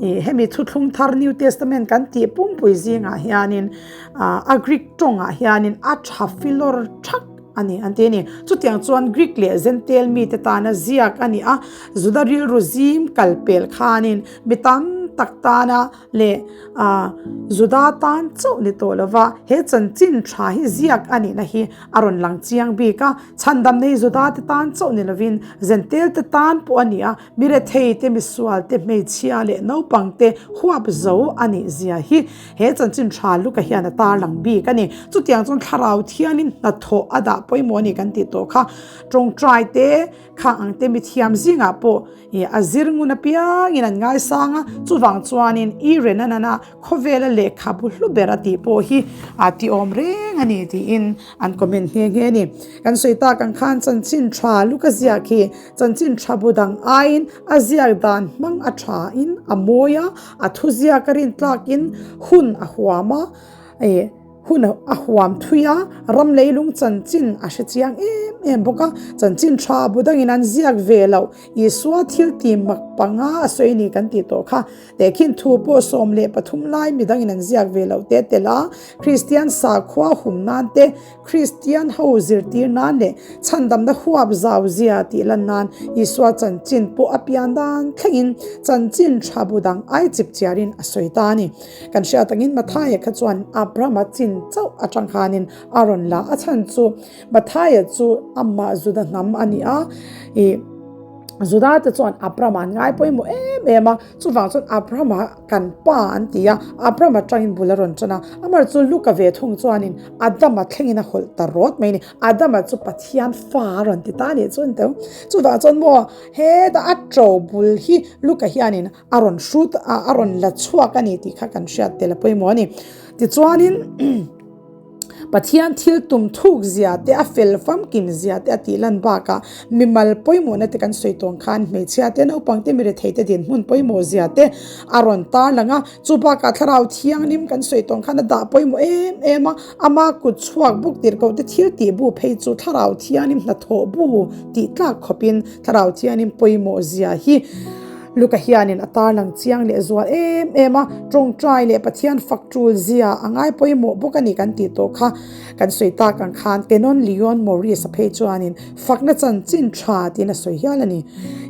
Speaker 1: Hemi thuthlung thar New Testament kan tih pumpui zingah hianin a Greek tawngah hianin a tha filawr thak a ni an ti a ni. Chutiang chuan Greek leh Gentile mite tana ziak a ni a, Juda rilru zim kal pel khanin mi tam tak tana leh Juda tan chauh ni tawh lova he chanchin tha hi ziak a nihna hi a rawn lang chiang bik a. Chhandamna hi Juda te tan chauh ni lovin Gentile te tan pawh a ni a, mi rethei te, misual te, hmeichhia leh naupang te huap zo a nih zia hi he chanchin tha Luka hian a tarlang bik a ni. Chutiang chuan Thlarau thianin hnathawh a dah pawimawh a ni kan tih tawh kha tawngtai te, Khang ang te mithiam zingah pawh ih a zir ngun apiangin an ngaisang a, chuvang chuanin i Renanana khawvela lehkhabu hlu ber a tih pawh hi a ti awm reng a ni tiin an comment nghe nghe a ni. Kan sawi tak ang khan chanchin tha luk a ziak hi chanchin tha bu dang aiin a ziak dan hmang a tha in a mawi a, a thuziak a rintlakin hun a huam a ih. Hun a huam thui a, ram leilung chanchin a hre chiang em em bawk a, chanchin tha bu dangin an ziak ve loh, Isua thil ti mak panga a sawi ni kan tih tawh kha. Tehkhin thu pawh 13 lai mi dangin an ziak ve loh te tel a, Kristian sakhua hum nan te, Kristian ho zirtir nan leh chhandamna huap zau zia tih lan nan Isua chanchin pawh a pian dan thlengin chanchin tha bu dang ai chip chiarin a sawi ta a ni. Kan hriat angin Mathaia kha chuan Abrahama chin chauh atang khanin a rawn la a chhan chu Mathaia chu amah Juda hnam a ni a, ih Juda te chuan Abrahama an ngai pawimawh em em a, chuvang chuan Abrahama kan pa an ti a, Abrahama tangin bul a rawn tan a, amar chu Luka ve thung chuanin Adama thlengin a hawlh ta rawt mai a ni, Adama chu Pathian fa a rawn ti ta a nih chu ni teu, chuvang chuan maw hetah a to bul hi Luka hianin A rawn hrut a, a rawn la chhuak a ni tih kha kan hriat tel a pawimawh a ni. Tichuanin Pathian thil tum thuk zia te, a fel famkim zia te a tih lan bakah mimal pawimawhna te kan sawi tawn khan hmeichhia te, naupang te, mirethei te dinhmun pawimawh zia te a rawn tarlang a. Chu bakah Thlarau Thianghlim kan sawi tawn khan a dah pawimawh em em a, ama kut chhuak buk tirhkoh te thil tih bu phei chu Thlarau Thianghlim hnathawh bu tih tlak khawpin Thlarau Thianghlim pawimawh zia hi Luka hianin a tarlang chiang leh zual em em a, tawngtai leh Pathian fak tul zia a ngai pawimawh bawk a ni kan tih tawh kha kan sawi tak ang khan Canon Leon Morris a phei chuanin fakna chanchin tha tiin a sawi hial a ni.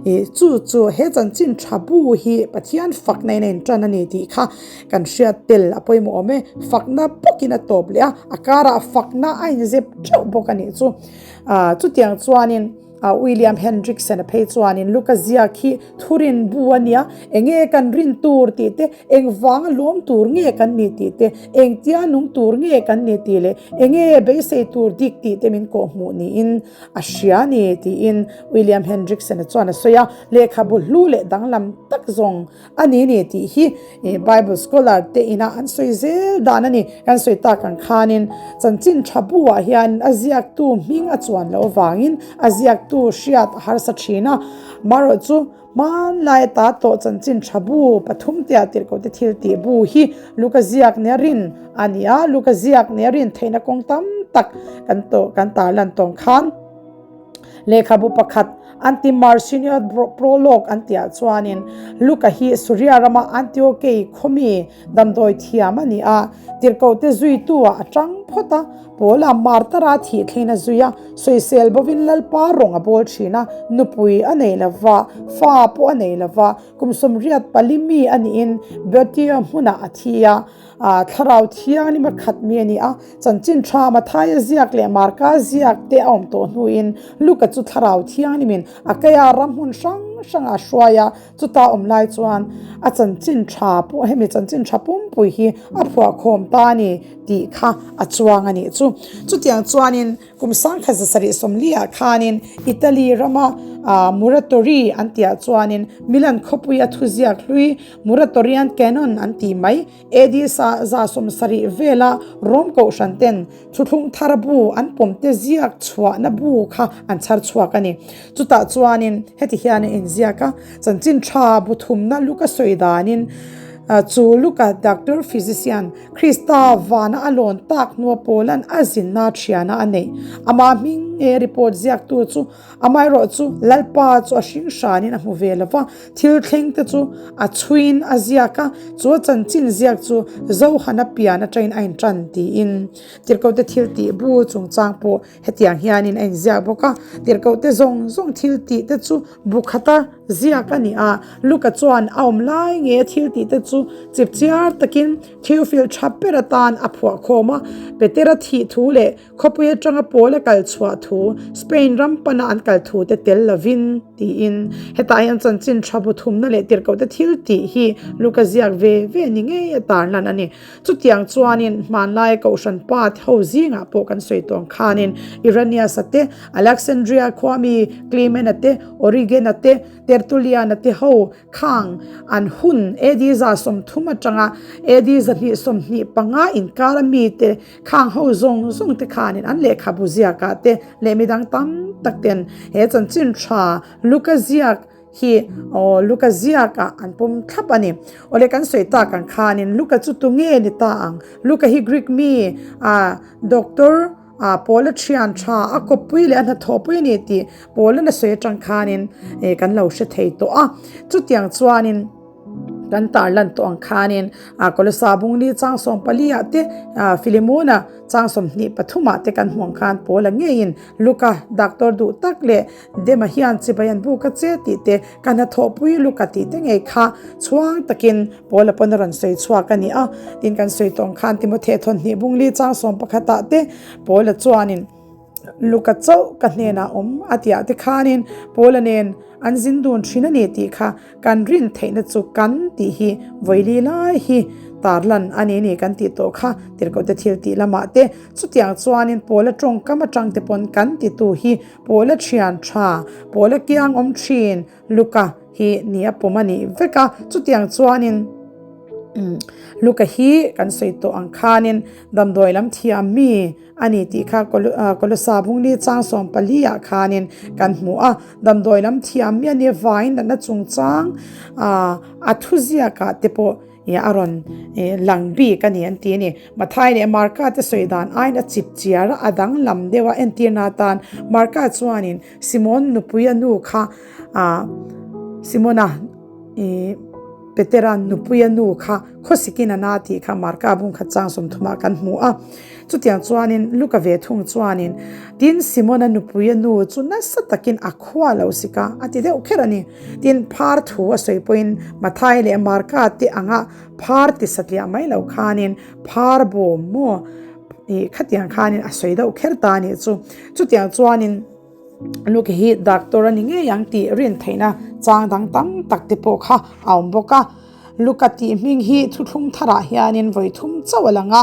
Speaker 1: Ih chu chu he chanchin tha bu hi Pathian fakna in a intan a ni tih kha kan hriat tel a pawimawh awm e, fakna bawkin a tawp leh a, a karah fakna a inzep teuh bawk a nih chu. Ah chutiang chuanin. William Hendriksen a phei chuanin Luka ziak hi thurin bu a nia, enge kan rin tur tih te, engvanga lawm tur nge kan ni tih te, engtia nung tur nge kan ni tih leh enge beisei tur dik tih te min kawhhmuh niin a hria ni tiin William Hendriksen a chuan a sawi a, lehkhabu hlu leh danglam tak zawng A ni ni tih hi Bible scholar te ina an sawi zel dan a ni. Kan sawi tak ang khanin chanchin tha bu ah hian a ziaktu hming a chuan loh avangin a ziaktu hriat a harsa thin a. Marawh chu hmanlai ata tawh chanchin tha bu pathum tia tirhkoh te thil tih bu hi Luka ziak nia rin a ni a, Luka ziak nia rin theihna kawng tam tak kan tawh kan tarlan tawng khan. Lehkhabu pakhat Anti-Marcionite Prologue an tihah chuanin Luka hi Suria rama Antiokei khawmi damdawi thiam a ni a, tirhkohte zuitu-ah a tang phawt a, Paula martara thih thleng a zui a, sawisel bovin Lalpa rawng a bawl thin a, nupui a nei lo va, fa pawh a nei lo va, kum 84 mi a niin Beotia hmunah a thi a. Thlarau Thianghlim a khat mi a ni a, chanchin tha Mathaia ziak leh Marka ziak te a awm tawh hnuin Luka chu Thlarau Thianghlimin a kaia ram hmun hrang hrangah a hruai a, chuta awm lai chuan a chanchin tha pawh hemi chanchin tha pumpui hi a phuahkhawm ta a ni tih kha a chuang a nih chu. Chutiang chuanin kum sangkhat zasarih sawmliah khanin Italy rama Muratori an tihah chuanin Milan khawpuia thuziak hlui Muratorian Canon an tih mai AD 170 vela Rom kohhran ten thuthlung thar bu an pawm te ziak chhuahna bu kha an chhar chhuak a ni. Chutah chuanin heti hian a inziak a, chanchin tha bu thumna Luka sawi danin chu Luka doctor physician Krista vana a lawn tak hnua Paulan a zinna thiana a neih. Amah hming nge report ziaktu chu Amaherawh chu Lalpa chu a hring hranin a hmu ve lo va, thil thleng te chu a chhuiin a ziak a, chu a chanchin ziak chu Zohana pian atangin a intan tiin Tirhkohte thil tih bu chungchang pawh hetiang hianin a inziak bawk a. Tirhkohte zawng zawng thil tih te chu bu khata ziak a ni a, Luka chuan a awm lai nge a thil tih te chu chipchiar takin Theophil tha ber atan a phuah khawm a, Petera thih thu leh Khawpui atanga pawl a kal chhuah thu, Spain ram pana an kal thu te tel lovin, tiin hetah hian chanchin tha bu thumna leh tirhkohte thil tih hi Luka ziak ve ve ni ngei a tarlan a ni. Chutiang chuanin hmanlaia Kohhran pa ho zingah pawh kan sawi tawng khanin Irenaeus-a te, Alexandria khua mi Clement-a te, Origen-a te, Tertullian-a te ho Khang an hun AD 30 atanga AD 225 inkar a mite khang ho zawng zawng te khanin an lehkhabu ziakah te leh midang tam tak ten he chanchin tha Luka ziak hi aw Luka ziakah an pawm thlap a ni. Awle kan sawi tak ang khanin Luka chu tunge ni ta ang? Luka hi Greek mi a doctor A Paula thian tha a kawppui leh a hnathawhpui a ni tih Paula'n a sawi atang khanin kan lo hre thei tawh a. Chutiang chuanin kan tarlan tawh ang khanin Kolosa bungli chang 14 ah te Filimona chang 23 ah te kan hmuh ang khan Paula ngeiin Luka doctor duh tak leh Dema hian chibai an buk a che tih te, ka hnathawhpui Luka tih te ngei kha chhuang takin Paula pawn a rawn sawi chhuak a ni a. Tin kan sawi tawng khan Timothy thawnhnih bungli chang 11 ah te Paula chuanin Luka chauh ka hnenah awm a tih ah te khanin Paula nen an zin dun thin a ni tih kha Kan rin theihna chu kan tih hi vawili lai hi tarlan a ni ni kan tih tawh kha tirhkohte thil tih lamah te chutiang chuanin Pawla tawngkam atang te pawn kan titu hi Pawla thian tha, Pawla kiang awm thin Luka hi ni a pawm a nih vek a, chutiang chuanin Luka hi kan sawi tawh ang khanin damdawi lam thiam mi A ni tih kha Kolosa bungli chang 14 ah khanin kan hmu a, damdawi lam thiam mi a nia vaiin natna chungchang a thuziak ah te pawh a rawn lang bik a ni an ti a ni. Mathai leh Marka te sawi dan aiin a chip chiar a, a danglam deuh a entirna atan Marka chuanin Simon nupui a nu kha Simona Petera nupui a nu kha khawsikin a na tih kha Marka bung khat chang 30 ah kan hmu a. Chutiang chuanin Luka ve thung chuanin tin Simona nupui a nu chu nasa takin a khua lo sik a, a ti deuh kher a ni. Tin phar thu a sawi pawhin Mathai leh Marka te anga phar ti satliah mai lo khanin phar bawm maw ih khatiang khanin a sawi deuh kher ta a nih chu. Chutiang chuanin. Luke hi doctor a ni ngei ang tih rin theihna chang dang tam tak te pawh kha a awm bawk a. Luka tih hming hi thuthlung tharah hianin vawi thum chauh a lang a,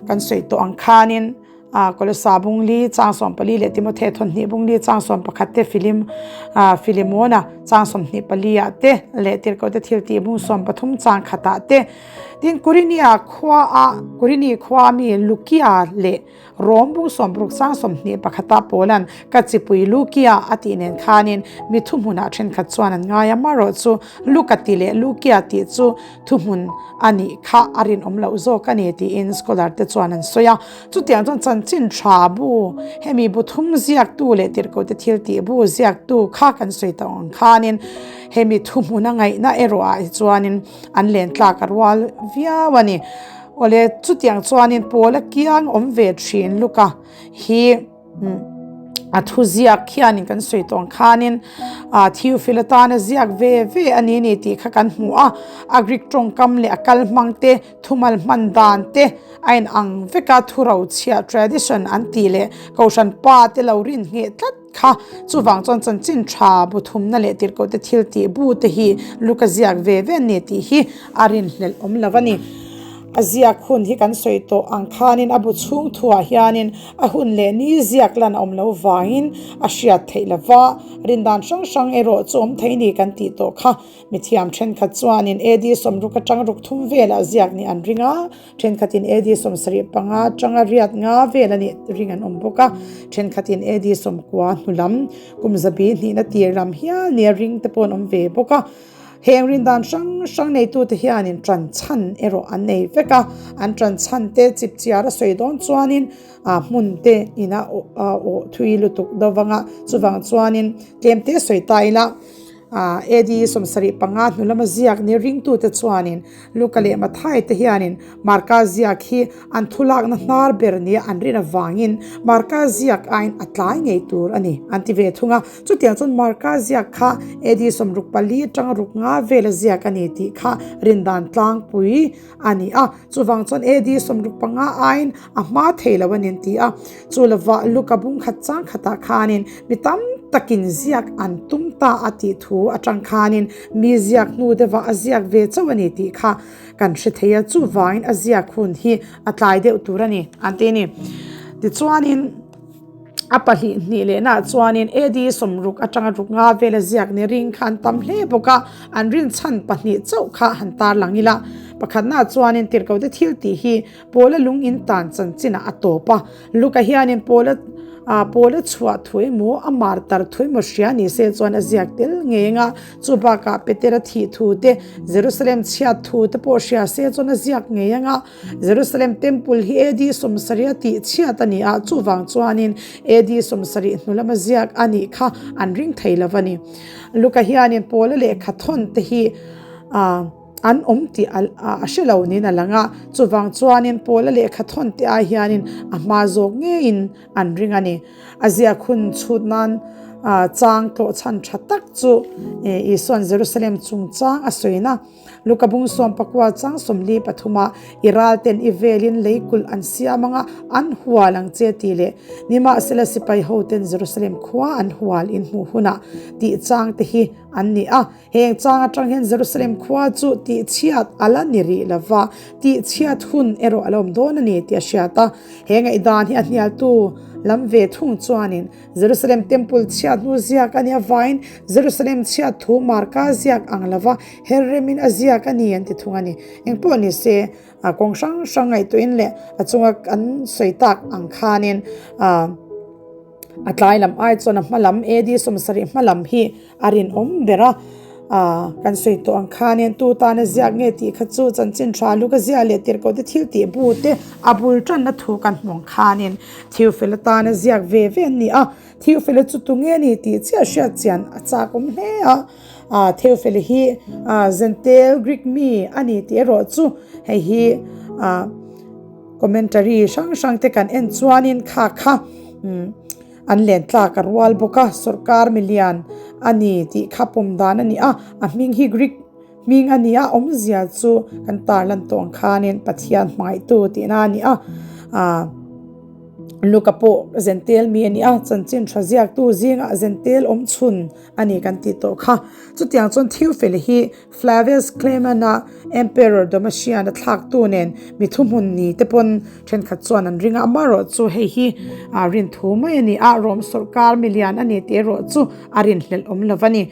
Speaker 1: kan sawi tawh ang khanin Kolosa bungli chang 14 leh Timothe thawnhnih bungli chang 11 te Filim Filimona chang 24 ah te leh Tirhkohte thil tih bung 13 chang khatah te tin Kurinia khua a Kurini khua mi Lukia leh Rom bu 60 sang 21 ah Paula'n ka chipui Lukia a tih nen khanin mi thuhmunah thenkhat chuan an ngai a, marawh chu Luka tih leh Lukia tih chu thuhmun a nih kha a rinawm loh zawk a ni tiin scholar te chuan an sawi a. Chutiang chuan chanchin tha bu, hemi bu thum ziaktu leh tirhkohte thil tih bu ziaktu kha kan sawi tawh ang khanin hemi thuhmun a ngaihna erawh ah hi chuanin an len tlak a rual viau a ni. Awle, chutiang chuanin Paula kiang awm ve thin Luka hi a thu ziak khianin kan sawi tawh ang khanin Theophil atana ziak ve ve a ni ni tih kha kan hmu a. A Greek tawngkam leh a kal hmang te, thumal hman dan te a in ang vek a, thu rochhiah, tradition, an tih leh Kohhran pa te lo rin ngheh tlat. kha. Chuvang chuan chanchin tha bu thumna leh tirhkohte thil tih bu te hi Luka ziak ve ve an ni tih hi a rinhlelh awm lo a ni. A ziak hun hi kan sawi tawh ang khanin a bu chhung thuah hianin a hun leh ni ziak lan a awm lo vangin a hriat theih lo va, rindan hrang hrang erawh chu awm thei ni kan tih tawh kha. Mithiam thenkhat chuanin AD sawmruk atang ruk thum velah ziak nih an ring a, thenkhatin AD 75 atanga riat nga vel a nih ring an awm bawk a, thenkhatin AD 90 hnu lam kum zabi hnihna tir lam hial nia ring te pawh an awm ve bawk a. Heng rindan hrang hrang neitute hianin ṭan chhan erawh an nei vek a, an ṭan chhan te chipchiar a sawi dawn chuanin a hmun te ina awh thui lutuk deuh vanga chuvang chuanin tlemte sawi ta ila. AD 75 hnu lama ziak ni ringtute chuanin Luka leh Mathai te hianin Marka ziak hi an thulakna hnar ber nia an rin avangin Marka ziak aiin a tlai ngei tur a ni an ti ve thung a. Chutiang chuan Marka ziak kha AD 64 atanga ruk nga vela ziak a ni tih kha rindan tlangpui a ni a. Chuvang chuan AD 65 aiin a hma thei lo a ni an ti a. Chu lovah Luka bung khat chang khatah khanin mi tam takin ziak an tum ta a tih thu atang khanin mi ziak hnu deuhah a ziak ve chauh a ni tih kha kan hre thei a, chuvangin a ziak hun hi a tlai deuh tur a ni an ti a ni. Tichuanin a pahnih hnih lehnaah chuanin AD 60 atanga ruk nga vela ziak ni ring kha an tam hle bawk a, an rinchhan pahnih chauh kha han tarlang ila. Pakhatnaah chuanin tirhkohte thil tih hi Pawla lung in tan chanchinah a tawp a, Luka hianin Pawla Pawla chhuah thu emaw a mar tar thu emaw hria ni se chuan a ziak tel ngei ang a, chu bakah Petera thih thu te, Jerusalem chhiat thu te pawh hria se chuan a ziak ngei ang a. Jerusalem Temple hi AD 70 a tih chhiat a ni a, chuvang chuanin AD 70 hnu lama ziak a nih kha an ring thei lo a ni. Luka hianin Pawla lehkha thawn te hi An awm tih a a hre lo niin a lang a, chuvang chuanin Paula lehkha thawn te ai hianin a hma zawk ngeiin an ring a ni. A ziak hun chhut nan chang tlawh chhan tha tak chu Isua'n Jerusalem chungchang a sawina Luka bung sawm pakua chang 43 ah i ralten i velin lei kulh an siam anga an hual ang che tih leh nimahsela sipai hoten Jerusalem khua an hual in hmuh hunah tih chang te hi an ni a. Heng chang atang hian Jerusalem khua chu tihchhiat a la ni rih lo va, tihchhiat hun erawh a la awm dawn a ni tih a hriat a. He ngaihdan hi a hnialtu lam ve thung chuanin Jerusalem Temple chhiat hnu ziak a nih avangin Jerusalem chhiat thu Marka ziak ang lo va, her remin a ziak a ni an ti thung a ni. Engpawh ni se, a kawng hrang hrang ngaihtuahin leh a chunga kan sawi tak ang khanin a A tlai lam ai chuan a hma lam AD 70 hma lam hi a rinawm ber a, aah kan sawi tawh ang khanin tu tana ziak nge tih kha chu chanchin tha luk a ziah leh tirhkoh te thil tih bu te a bul tanna thu kan hmu ang khanin Theophil atana ziak ve ve an ni a, Theophil chu tunge ni tih chiah hriat chian a chak awm hle a, aah Theophil hi aah Gentile Greek mi a ni tih erawh chu hei hi aah. Commentary hrang hrang te kan en chuanin kha kha an len tlak a rual bawk a, sawrkar milian a ni tih kha pawm dan a ni a, a hming hi Greek hming a ni a, awmzia chu kan tarlan tawh ang khanin Pathian hmangaihtu tihna a ni a, aah Luka pawh Zentel mi a ni a, chanchin tha ziaktu zingah Zentel awm chhun a ni kan tih tawh kha. Chutiang chuan Theophil hi Flavius Clement-a Emperor Domitian-a thlaktu nen mi thuhmun ni te pawn thenkhat chuan an ring a, amaherawh chu hei hi rin thu mai a ni a, Rome sawrkar milian a ni tih erawh chu a rinhlelh awm lo a ni.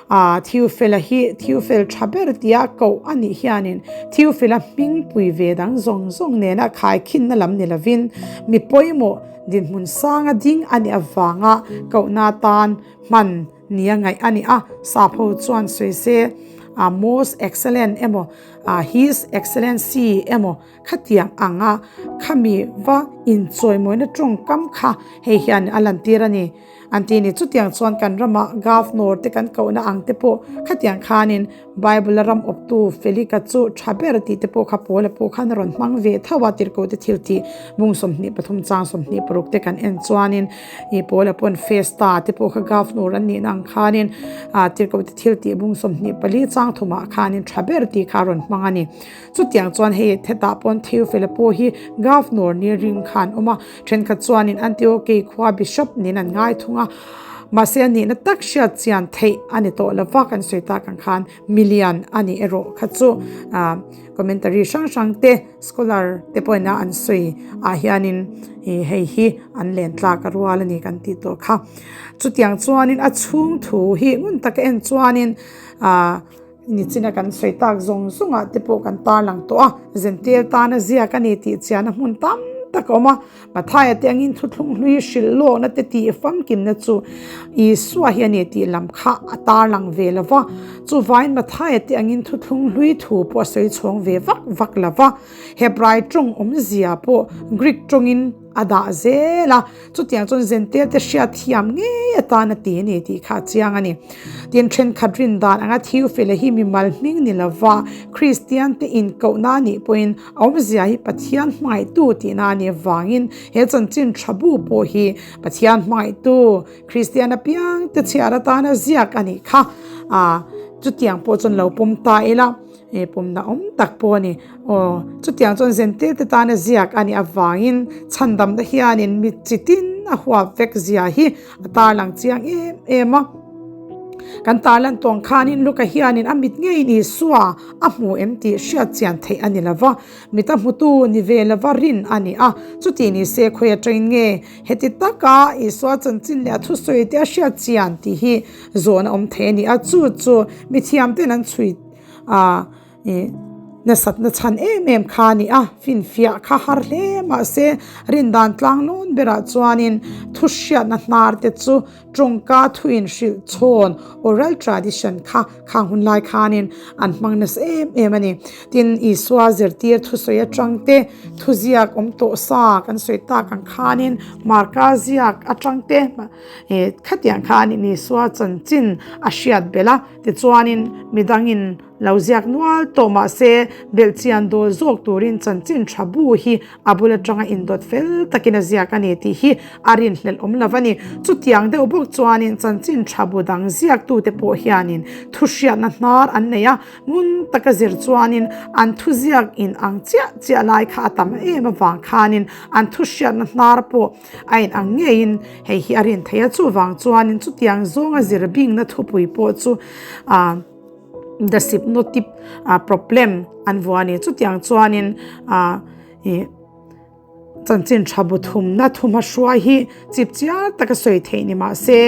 Speaker 1: Theophil-a hi Theophil tha ber tia koh a nih hianin Theophil-a hmingpui ve dang zawng zawng nena khaikhinna lam ni lovin mi pawimawh dinhmun sanga ding a nih avanga kohna tan hman nia ngaih a ni a, sap ho chuan sawi se a most excellent emaw a his excellency emaw khatiang anga khami va inchawimawina tawngkam kha hei hian a lantir a ni an ti ni. Chutiang chuan kan rama governor te kan kohna ang te pawh khatiang khanin Bible a ram awptu Felika chu tha ber tih te pawh kha Paula pawh khan a rawn hmang ve tho a, tirhkoh te thil tih bung 23 chang 26 te kan en chuanin ih Paula pawn Festa te pawh kha governor an nihna ang khanin ah tirhkoh te thil tih bung 24 chang thumah khanin tha ber tih kha a rawn hmang a ni. Chutiang chuan hei hetah pawn Theophila pawh hi governor ni ring khan awm a, thenkhat chuanin Antiokei khua bishop niin an ngai thung a. Mahse a nihna tak hriat chian theih a ni tawh lova kan sawi tak ang khan milian a nih erawh kha chu commentary hrang hrang te scholar te pawhin a an sawi ah hianin ih hei hi an len tlak a rual a ni kan tih tawh kha. Chutiang chuanin a chhung thu hi ngun taka en chuanin ah. Nichina kan sawi tak zawng zawngah te pawh kan tarlang tawh a, Zentel tana ziak a ni tih chian a hmun tam tak a awm a. Mathaia te angin thuthlung hlui hrilh lawkna te tih famkimna chu Isua hi a ni tih lam kha a tarlang ve lo va. Chuvain Mathaia te angin thuthlung hlui thu pawh a sawi chhawng ve vak vak lo va. Hebrai tawng awmzia pawh Greek tawngin a dah zel a. Chutiang chuan Zentel te hriat thiam ngei atan a ti a ni tih kha a chiang a ni. Tin, thenkhat rin dan anga Theophila hi mimal hming ni lova Kristian te inkohna a nih pawhin a awmzia hi Pathian hmangaihtu tihna a nih avangin he chanchin tha bu pawh hi Pathian hmangaihtu Kristian apiang te chhiar atana ziak a nih kha. Chutiang pawh chuan lo pawm ta ila. He pumna awm tak pawh a ni. Aw, chutiang chuan zentir te tana ziak a nih avangin chhandamna hianin mi chi tin a huap vek zia hi a tarlang chiang em em a. Kan tarlan tawng khanin Luka hianin a mit ngeiin Isua a hmu em tih hriat chian theih a ni lo va, mit a hmutu ni ve lova rin a ni a. Chuti ni se khawi atangin nge heti taka Isua chanchin leh a thusawi te a hriat chian tih hi zawhna awm thei a ni a. Chu chu mithiamten an chhui A ih nasatna chhan em em kha a ni a, finfiah kha har hle mahse rindan tlang lawn berah chuanin thu hriatna hnar te chu tawngka thu inhrilh chhawn oral tradition kha khang hun lai khanin an hmang nasa em em a ni. Tin, Isua zirtir thusawi atang te thuziak awm tawh sa kan sawi tak ang khanin Marka ziak atang te ih khatiang khanin Isua chanchin a hriat belh a. Tichuanin, midangin lo ziak nual tawh mah se, belhchian dawl zawk turin chanchin tha bu hi a bul atanga indawt fel takin a ziak a ni tih hi a rinhlelh awm lo a ni. Chutiang deuh bawk chuanin chanchin tha bu dang ziaktute pawh hianin thuhriatna hnar an nei a, ngun taka zir chuanin an thuziak in ang chiah chiah lai kha a tam em avang khanin an thuhriatna hnar pawh A in ang ngeiin hei hi a rin thei a, chuvang chuanin chutiang zawnga zir bingna thupui pawh chu ah the synoptic problem an vuah a ni. Chutiang chuanin ah ih chanchin tha bu thumna thuma hruai hi chip chiar taka sawi theih ni mah se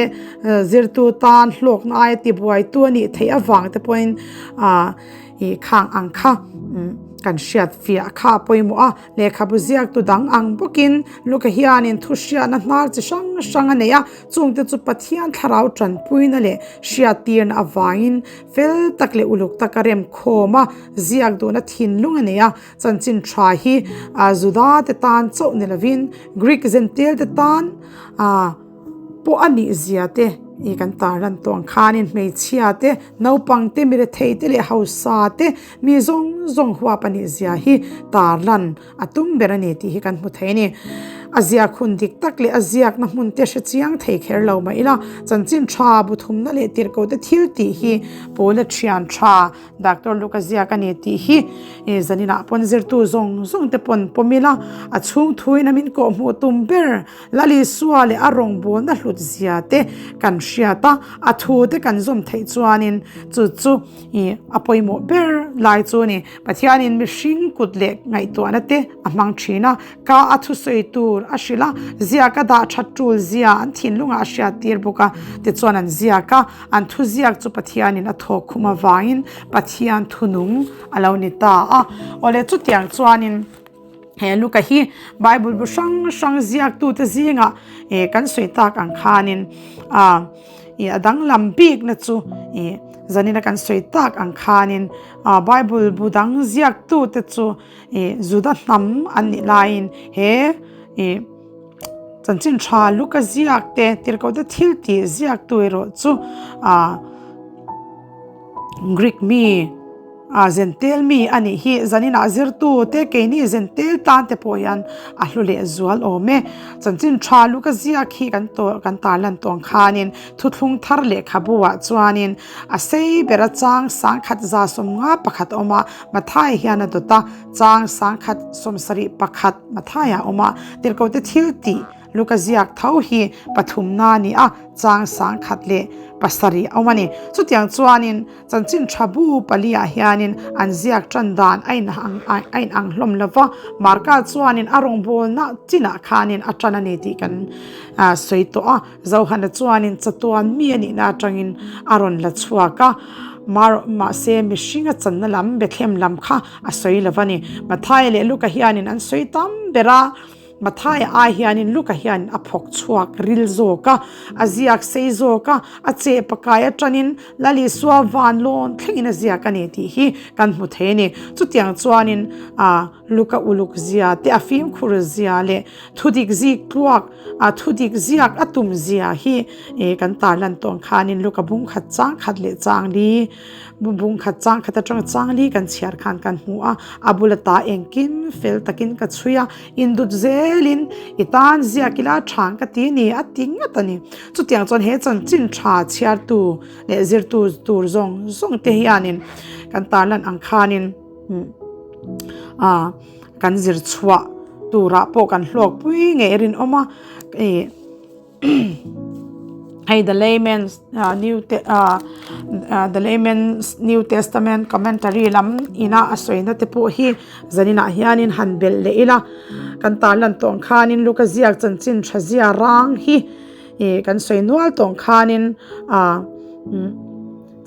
Speaker 1: zirtu tan hlawkna aia tibuaitu a nih theih avang te pawhin ah ih khang ang kha kan hriat fiah kha a pawimawh a. Lehkhabu ziaktu dang ang bawkin Luka hianin thuhriatna hnar chi hrang hrang a nei a, chungte chu Pathian thlarau tanpuina leh hriattirna avangin fel tak leh uluk taka remkhawm a, ziak duhna thinlung a nei a. Chanchin tha hi Juda te tan chauh ni lovin Greek Gentile te tan pawh a nih zia te i kan tarlan tawh ang khanin hmeichhia te, naupang te, mirethei te leh hausa te mi zawng zawng huap a nih zia hi tarlan a tum ber a ni tih hi kan hmu thei a ni. A ziak hun dik tak leh a ziakna hmun te hre chiang thei kher lo mah ila chanchin tha bu thumna leh tirhkoh te thil tih hi Paula thian tha Doctor Luka ziak a ni tih hi zaninah pawn zirtu zawng zawng te pawn pawm ila a chhung thuin a min kawhhmuh tum ber Lalisua leh a rawngbawlna hlut zia te kan hriat a, a thu te kan zawm theih chuanin chu chu ih a pawimawh ber lai chu a ni. Pathianin mihring kut leh ngaihtuahna te a hmang thin a, ka a thusawi tur a hrilh a, ziak a dah that tul zia an thinlungah a hriat tir bawk a, tichuan an ziak a, an thuziak chu Pathianin a thawk khum avangin Pathian thunung a lo ni ta a. Awle chutiang chuanin. He Luka hi Bible bu hrang hrang ziaktute zingah eh kan sawi tak ang khanin ah ih a danglam bikna chu ih zanina kan sawi tak ang khanin ah Bible bu dang ziaktute chu ih Juda hnam an nih laiin he ih chanchin tha Luka ziak te tirhkohte thil tih ziaktu erawh chu ah Greek mi a zentel mi a nih hi zaninah zirtu te keini zentel tan te pawh hian a hlu leh zual awm e. Chanchin tha lu ka ziak hi kan tawh kan tarlan tawh ang khanin thuthlung thar lehkhabu ah chuanin a sei bera chang sangkhat 151 a awm a, Mathai hian a dawt a, chang 171 Mathai ah a awm a, tirhkoh te thil tih. Luka ziak tho hi pathumna a ni a, chang 1007 a awm a ni. Chutiang chuanin chanchin tha bu paliah hianin an ziak tan dan a a inang hlawm lo va, Marka chuanin a rawngbawlna chinah khanin a tan a ni tih kan sawi tawh a. Zohana chuanin chatuan mi a nihna atangin a rawn la chhuak a, mahse mihring a channa lam Bethlehem lam kha a sawi lo va ni. Mathaia leh Luka hianin an sawi tam ber a, Mathaia ai hianin Luka hian a phawk chhuak ril zawk a, a ziak sei zawk a, a cheh pakai atangin Lal Isua van lawn thlengin a ziak a ni tih hi kan hmu thei a ni. Chutiang chuanin Luka uluk zia te a fimkhur zia leh thudik zik tluak a thudik ziak a tum zia hi kan tarlan tawh ang khanin Luka bung khat chang khat leh chang li bung khat chang khat atanga chang li kan chhiar khan kan hmu a, a bula ta engkim fel takin ka chhui a, indut zelin i tan ziak ila thang ka ti ni a ti ngat a ni. Chutiang chuan he chanchin tha chhiartu leh zirtu tur zawng zawng te hianin kan tarlan ang khanin. Kan zir chhuah turah pawh kan hlawk pui ngei a rinawm a ih hei the layman's new the layman's new testament commentary lam ina a sawina te pawh hi zaninah hianin han belh leh ila kan tarlan tawh ang khanin luka ziak chanchin tha zia rang hi ih kan sawi nual tawh ang khanin ah.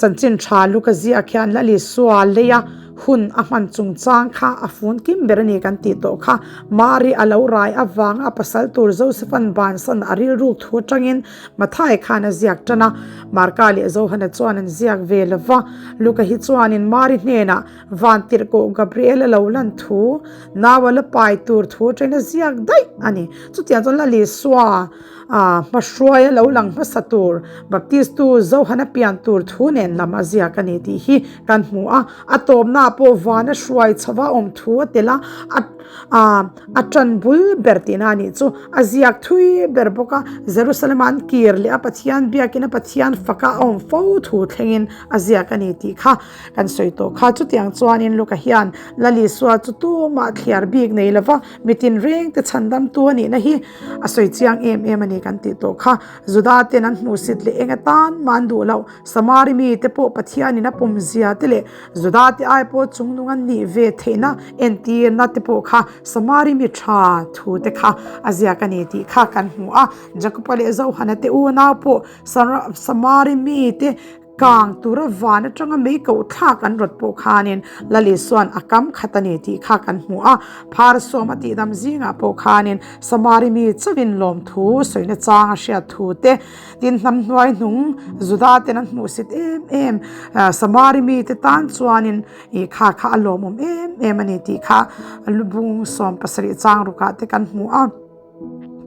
Speaker 1: Chanchin tha Luka ziak hian Lal Isua leia hun a hman chungchang kha a fun kim ber a ni kan tih tawh kha. Mari a lo rai avanga a pasal tur Josephan bansan a rilruk thu atangin Mathai khan a ziak tan a. Marka leh Johana chuan an ziak ve lo va. Luka hi chuanin Mari hnenah Vantirhkoh Gabriel a lo lan thu, nau a la pai tur thu atangin a ziak daih a ni. Chutiang chuan Lal Isua A hmahruai a lo lang hmasa tur Baptistu Johana pian tur thu nen lam a ziak a ni tih hi kan hmu a. A tawpnaah pawh vana hruai chhova awm thu a tel a, a a tan bul ber tihna a nih chu. A ziak thui ber bawk a, Jerusalem-a an kir leh a Pathian biakin a Pathian faka a awm fo thu thlengin a ziak a ni tih kha kan sawi tawh kha. Chutiang chuanin Luka hian Lal Isua chu tumah thliar bik nei lova mitin rengte chhandamtu a nihna hi A sawi chiang em em a ni kan tih tawh kha. Juda ten an hmuhsit leh eng atan mah an duh loh. Samari mite pawh Pathianin a pawm zia te leh Juda te ai pawh chungnung an nih ve theihna entirna te pawh kha Samari mi tha thu te kha a ziak a ni tih kha kan hmu a. Jakoba leh Johana te unau pawh Samari mite Kang tura van atanga mei koh thlak an rawt pawh khanin Lal Isua'n a kam khat a ni tih kha kan hmu a. Phar sawm a tihdam zingah pawh khanin Samari mi chauhin lawmthu sawina chang a hriat thu te, tin hnam hnuai hnung Juda ten an hmuhsit em em Samari mite tan chuanin ih kha kha a lawmawm em em a ni tih kha lubung 17 chang rukah te kan hmu a.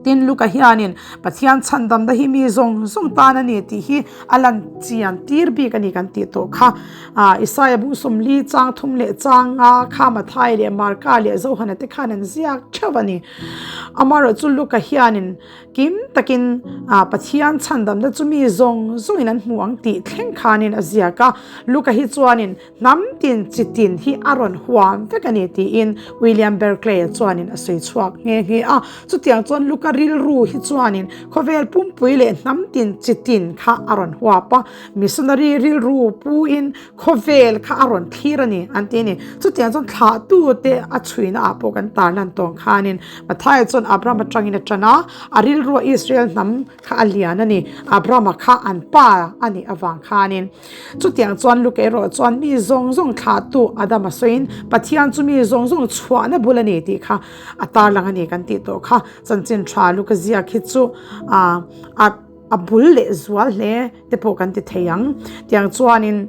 Speaker 1: Tin, Luka hianin Pathian chhandamna hi mi zawng zawng tan a ni tih hi a lan chian tir bik a ni kan tih tawh kha. Isaia bung 40 chang thum leh chang nga kha Mathai leh Marka leh Johana te khan an ziak theuh a ni. Amaherawhchu chu Luka hianin kim takin Pathian chhandamna chu mi zawng zawngin an hmu ang tih thleng khanin a ziak a. Luka hi chuanin Hnam tin chi tin hi a rawn huam vek a ni tiin William Barclay-a chuanin a sawi chhuak nghe nghe a. Chutiang chuan Luka rilru hi chuanin khawvel pumpui leh hnam tin chi tin kha a rawn huap a, missionary rilru puin khawvel kha a rawn thlir a ni an ti a ni. Chutiang chuan thlahtute a chhuina ah pawh kan tarlan tawng khanin Mathaia chuan Abraham atangin a tan a, a rilrua Israel hnam kha a lian a ni. Abraham-a kha an pa a nih avang khanin. Chutiang chuan Luke erawh chuan mi zawng zawng thlahtu Adama sawiin Pathian chu mi zawng zawng chhuahna bul a ni tih kha a tarlang a ni kan tih tawh kha. Chanchin tha Luke ziak hi chu a a bul leh zual hle te pawh kan ti thei ang. Tiang chuanin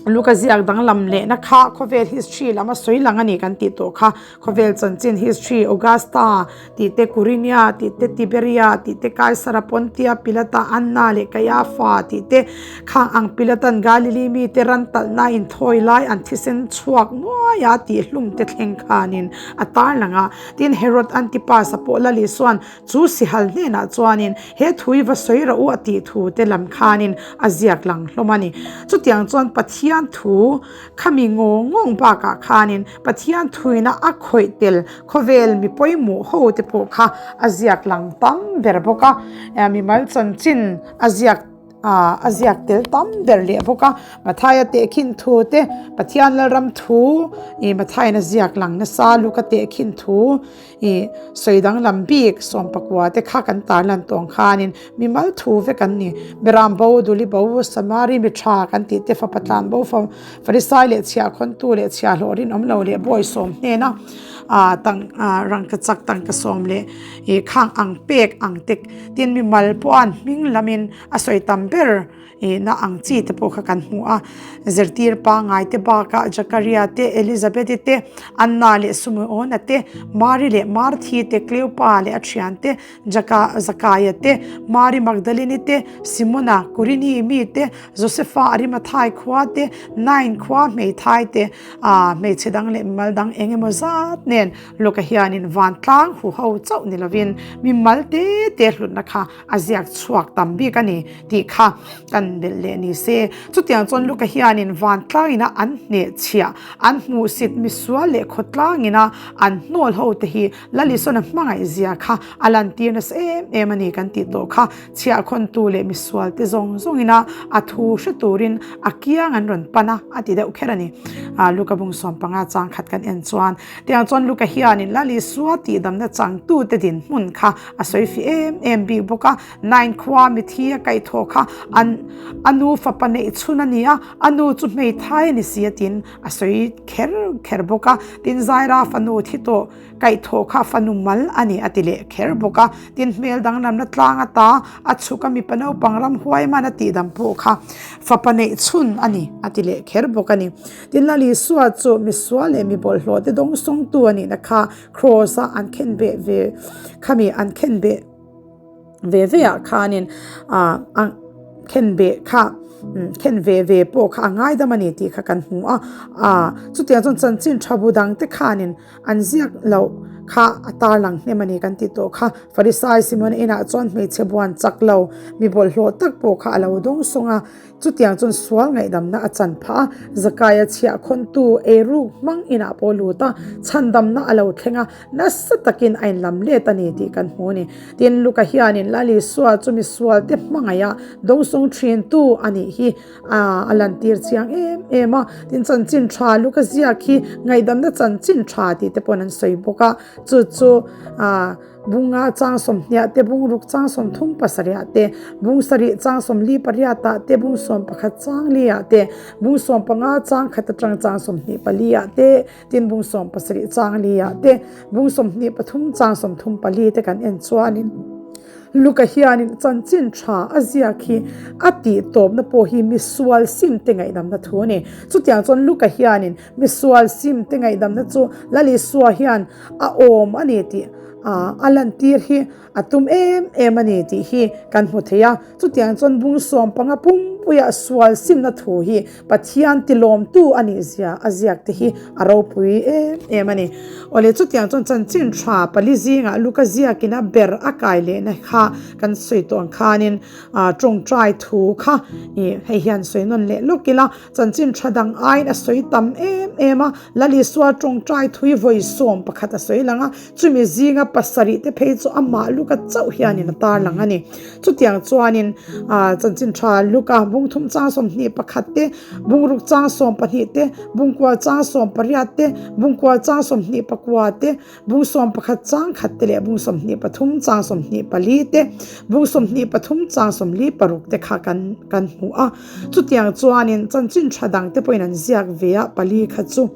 Speaker 1: Luke ziak danglam lehna kha khawvel history lam a sawi lang a ni kan tih tawh kha. Khawvel chanchin history Augusta tih te Kurinia tih te Tiberia tih te Kaisara Pontia Pilata Anna leh Kaiafa tih te khang ang Pilatan Galili mite ran talhna inthawi lai an thisen chhuak nuaia tih hlum te thleng khanin a tarlang a. Tin Herod Antipas-a pawh Lal Isua'n chu sihal hnenah chuanin he thui va sawi rawh u a tih thu te lam khanin a ziak lang hlawm a ni. Chutiang chuan Pathian. Pathian thu khami ngawng ngawng bakah khanin Pathian thuina a khawih tel khawvel mi pawimawh ho te pawh kha a ziak lang tam ber bawk a, mimal chanchin a ziak a ziak tel tam ber leh bawk a. Mathaia tehkhin thu te, Pathian Lalram thu ih Mathaiin a ziak lang nasa Luka tehkhin thu ih sawi danglam bik sawmpakua te kha kan tarlan tawh ang khanin mimal thu vek an ni. Beram bo, Duli bo, Samari mi tha kan tih te fapa tlan bo fa Farisai leh chhiahkhawntu leh chhiahhlawh rinawm lo leh bawi sawm hnena ah tang ah rangka chak tangka sawm leh ih khang ang pek ang te tin mimal pawh an hming lamin a sawi tam ber ih na ang chi te pawh kha kan hmu a. Zirtir pangngai te bakah Jakaria te, Elizabeth-i te, Anna leh Sumeona te, Mari leh Marthi te, Cleopa leh a thian te, Jaka Zakaia te, Mari Magdalene te, Simona Kurini mi te, Josefa Arimathai khua te, Nain khua hmeithai te, ah hmeichhe dang leh mimal dang eng emaw zat nen Luka hianin vantlang huho chauh ni lovin mimal te te hlutna kha a ziak chhuak tam bik a ni tih kha kan belh leh ni se. Chutiang chuan Luka hianin vantlangina an hnehchhiah, an hmuhsit misual leh khawtlangina an hnawl ho te hi Lalisona hmangaih zia kha a lantir nasa em em a ni kan tih tawh kha. Chhiahkhawntu leh misualte zawng zawngina a thu hre turin a kiang an rawn pan a, a ti deuh kher a ni. Luka bung 15 chang khat kan en chuan tiang chuan Luka hianin Lalisua tihdamna changtute dinhmun kha a sawi fih em em bik bawk a. Nain khua mithi a kaihthawh kha an a nu fapa neih chhun a ni a, a nu chu hmeithai a ni si a tiin a sawi kher kher bawk a. Tin Zaira fanu thi tawh Kaihthawh kha fanu mal a ni a ti leh kher bawk a, tin hmel danglamna tlang ata a chhuk a mipa naupang ram huai man a tihdam pawh kha fapa neih chhun a ni a ti leh kher bawk a ni. Tin Lal Isua chu misual leh mi bawlhhlawh te dawngsawngtu a nihna kha Kraws a an khenbeh ve khami an khenbeh ve ve ah khanin ah a khenbeh kha khen ve ve pawh kha a ngaidam a ni tih kha kan hmu a, ah chutiang chuan chanchin tha bu dang te khanin an ziak loh kha a tarlang hnem a ni kan tih tawh kha. Farisai Simona inah chuan hmeichhe buan chak lo mi bawlhhlawh tak pawh kha a lo dawng sawng a, chutiang chuan sual ngaihdamna a chan phah a, Zakaia chhiahkhawntu eiruk hmang inah pawh lut a, chhandamna a lo thleng a, nasa takin a inlam let a ni tih kan hmu a ni. Tin, Luka hianin Lal Isua chu misualte hmangaih a dawngsawng thintu a nih hi. A a lantir chiang em em a, tin chanchin tha Luka ziak hi ngaihdamna chanchin tha tih te paw'n an sawi bawk a, chu chu ah bunga chang sawmhniah te, bung ruk chang 30 pasarihah te, bung sarih chang 44 pariatah te, bung 11 chang liah te, bung 15 chang khat atang chang 24 ah te, tin bung 17 chang liah te, bung 23 chang 34 te kan en chuanin. Luka hianin chanchin tha a ziak hi a tih tawpna pawh hi misual sim te ngaihdamna thu a ni. Chutiang chuan Luka hianin misual sim te ngaihdamna chu Lal Isua hian a awm a ni tih a lantir hi a tum em em a ni tih hi kan hmu thei a. Chutiang chuan bung 15 pumpuia sual simna thu hi Pathian tilawmtu a nih zia a ziak te hi a ropui em em a ni. Awle chutiang chuan chanchin tha pali zingah Luka ziakin a ber a kai lehna kha kan sawi tawh ang khanin tawngtai thu kha ih hei hian sawi nawn leh lawk ila chanchin tha dang aiin a sawi tam em em a, Lal Isua tawngtai thu hi vawi 11 a sawi lang a, chumi zinga pasarih te phei chu amah Luka chauh hianin a tar lang a ni. Chutiang chuanin chanchin tha Luka bung thum chang 21 te, bung ruk chang 12 te, bung kual chang 18 te, bung kual chang 24 te, bung 11 chang khat te leh bung 23 chang 24 te, bung 23 chang 46 te kha kan kan hmu a. Chutiang chuanin chanchin tha dang te pawhin an ziak ve a pali kha chu.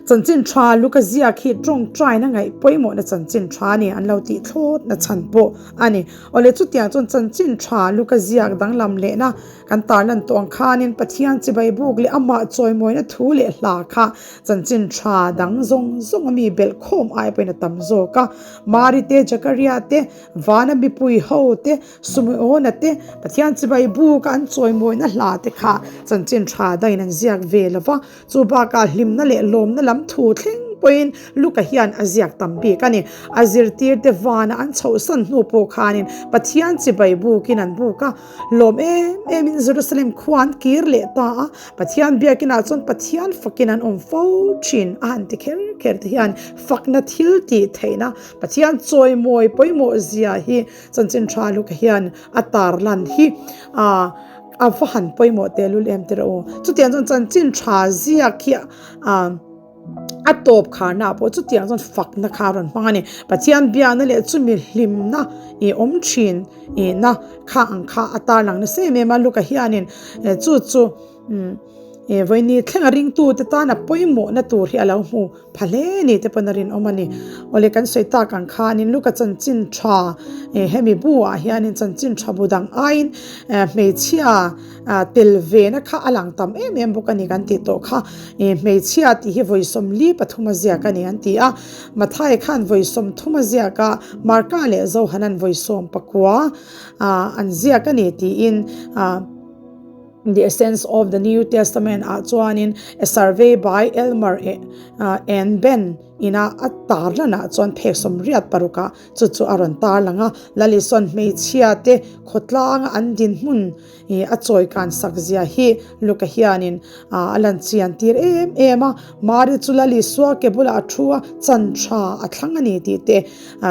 Speaker 1: Chanchin tha Luka ziak hi tawngtaina ngaih pawimawhna chanchin tha a ni an lo tih thlawt na chhan pawh a ni. Awle chutiang chuan chanchin tha Luka ziak danglam lehna kan tarlan tawh ang khanin Pathian chibai buk leh amah chawimawina thu leh hla kha chanchin tha dang zawng zawng a mi belh khawm ai pawhin a tam zawk a. Mari te, Jakaria te, Vana mipui ho te, Sumeona te, Pathian chibai buk a an chawimawina hla te kha chanchin tha dangin an ziak ve lo va. Chu bakah hlimna leh lawmna lam thu thleng pawh. pawhin Luka hian a ziak tam bik a ni. A zirtirte vana an chhohsan hnu pawh khanin Pathian chibai bukin an buk a, lawm em emin Jerusalem khua an kir leh ta a, Pathian biakinah chuan Pathian fakin an awm fo thin a han ti kher kher te hian fakna thil tih theihna Pathian chawimawi pawimawh zia hi chanchin tha Luka hian a tarlan hi a a va han pawimawh tehlul em tirh u. Chutiang chuan chanchin tha ziak hi a a tawp kharna ah pawh chutiang chuan fakna kha a rawn hmang a ni. Pathian biakna leh chumi hlimna ih awm thin ih na kha ang kha a tarlang nasa em em a Luka hianin chu chu umm ih vawiini thlenga ringtute tana pawimawhna tur hi a lo hmu pha hle ni te pawn a rinawm a ni. Awle kan sawi tak ang khanin Luka chanchin tha ih hemi bu ah hianin chanchin tha bu dang aiin hmeichhia Ah, tel ve na kha a lang tam em em bawk a ni kan tih tawh kha. Ih, hmeichhia tih hi vawi 43 a ziak a ni an ti a. Mathaia khan vawi 30 a ziak a, Marka leh Zohanan vawi 19 ah an ziak a ni tiin ah The Essence of the New Testament ah chuanin A Survey by Elmer and Ben ina a tarlanah chuan phek 86 ah chu chu a rawn tarlang a. Lalisaw'n hmeichhia te khawtlanga an dinhmun Ih a chawi kan sak zia hi Luka hianin a lan chian tir em em a, Mari chu Lal Isua ke bulah a thu a, chan tha a thlang a ni tih te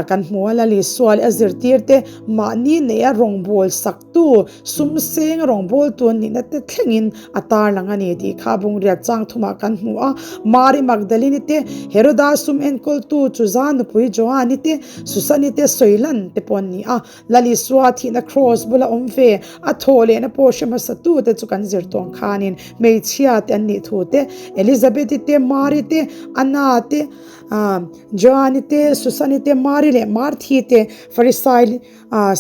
Speaker 1: kan hmu a, Lal Isua leh a zirtir te mahni neia rawngbâwl saktu, sum senga rawngbâwltu an nihna te thlengin a tarlang a ni tih kha Bungriat chang thumah kan hmu a, Mari Magdalene te, Heroda sum enkawltu Chuza nupui Joani te, Susani te sawilan te pawh an ni a. Lal Isua thihna kraws bula awm ve, a thaw lehna pawh hre hmasa tu te chu kan zir tawng khanin hmeichhia te an nih thu te, Elizabeth-i te, Mari te, Anna te, Joan-i te, Susan-i te, Mari leh Marthi te, Farisai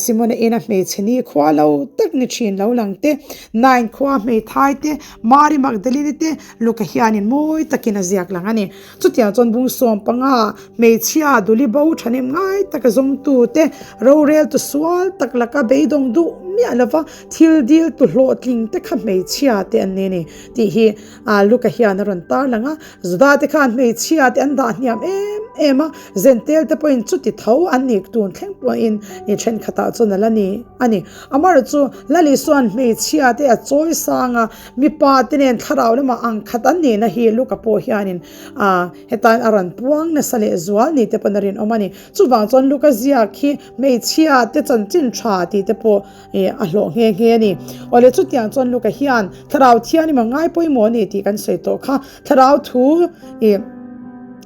Speaker 1: Simona ina hmeichhe ni khua lo tak ni thin lo lang te, Nain khua hmeithai te, Mari Magdalene-i te, Luka hianin mawi takin a ziak lang a ni. Chutiang chuan bung 15 Hmeichhia duli bo thahnem ngai taka zawngtute roreltu sual tak laka beidawng duh miah lova thil diltu hlawhtling te kha hmeichhia te an ni a ni tih hi Luka hian a rawn tarlang a. Juda te khan hmeichhia te an dah hniam em em a, Zentel te pawhin chuti tho an ni tun thleng pawhin ni thenkhatah chuan a la ni a ni. Amaherawhchu chu Lal Isua'n hmeichhia te a chawi sang a, mipa te nen thlarau lamah ang khat an nihna hi Luka pawh hianin a Hetain a rawn puang nasa leh zual ni te pawn a rinawm a ni. Chuvang chuan Luka ziak hi hmeichhia te chanchin tha tih te pawh a hlawh nghe nghe a ni. Awle chutiang chuan Luka hian Thlarau Thianghlim a ngai pawimawh a ni tih kan sawi tawh kha. Thlarau thu ih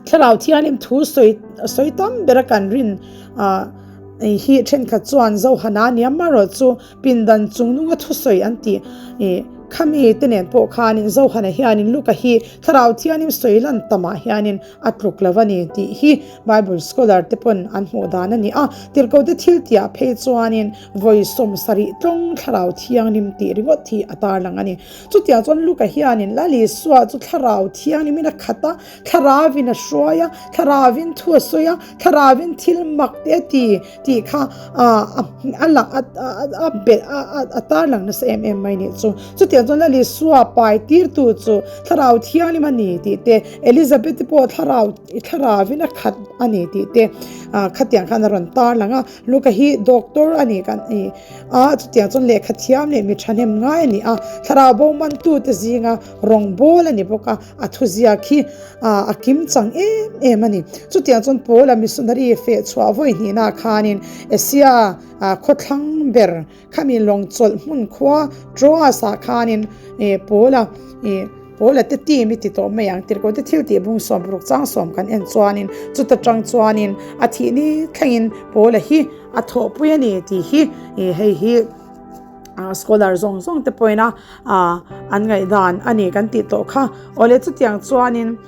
Speaker 1: Thlarau Thianghlim thu sawi sawi tam bera kan rin hi thenkhat chuan Zohana nia marawh chu Pindan chungnunga thusawi an tih ih khami te nen pawh khanin Zohana hianin Luka hi Thlarau Thianghlim sawi lan tamah hianin a tluk lo a ni tih hi Bible scholar te pawn an hmuh dan a ni a. Tirhkote thil tihah phei chuanin vawi 70 tlawng Thlarau Thianghlim tih ringawt hi a tarlang a ni. Chutiang chuan Luka hianin Lal Isua chu Thlarau Thianghlimin a khat a, Thlaravin a hruai a, Thlaravin thu a sawi a, Thlaravin thil mak te a ti tih kha a lang a belh a tar lang nasa em em mai nih chu. Chutiang chuan Lal Isua pai tirtu chu Thlarau Thianghlim a ni tih te, Elizabeth-i pawh Thlarau Thlaravin a khat a ni tih te khatiang khan a rawn tar lang a. Luka hi doctor a ni kan i a, chutiang chuan lehkha thiam leh mi thahnem ngai a ni a, Thlarau bo mantute zinga rawngbawl a ni bawk a. A thuziak hi a kim chang em em a ni. Chutiang chuan Paula missionary feh chhuah vawi hnihna khanin Asia khawthlang ber khami lawng chawlh hmun khua Troas ah khanin Paula Paula te team i ti tawh mai ang tirhkoh te thil tih bung 60 chang 10 kan en chuanin chuta tang chuanin a thih ni thlengin Paula hi a thawhpui a ni tih hi hei hi Scholar zawng zawng te pawhin a an ngaihdan a ni kan tih tawh kha. Awle chutiang chuanin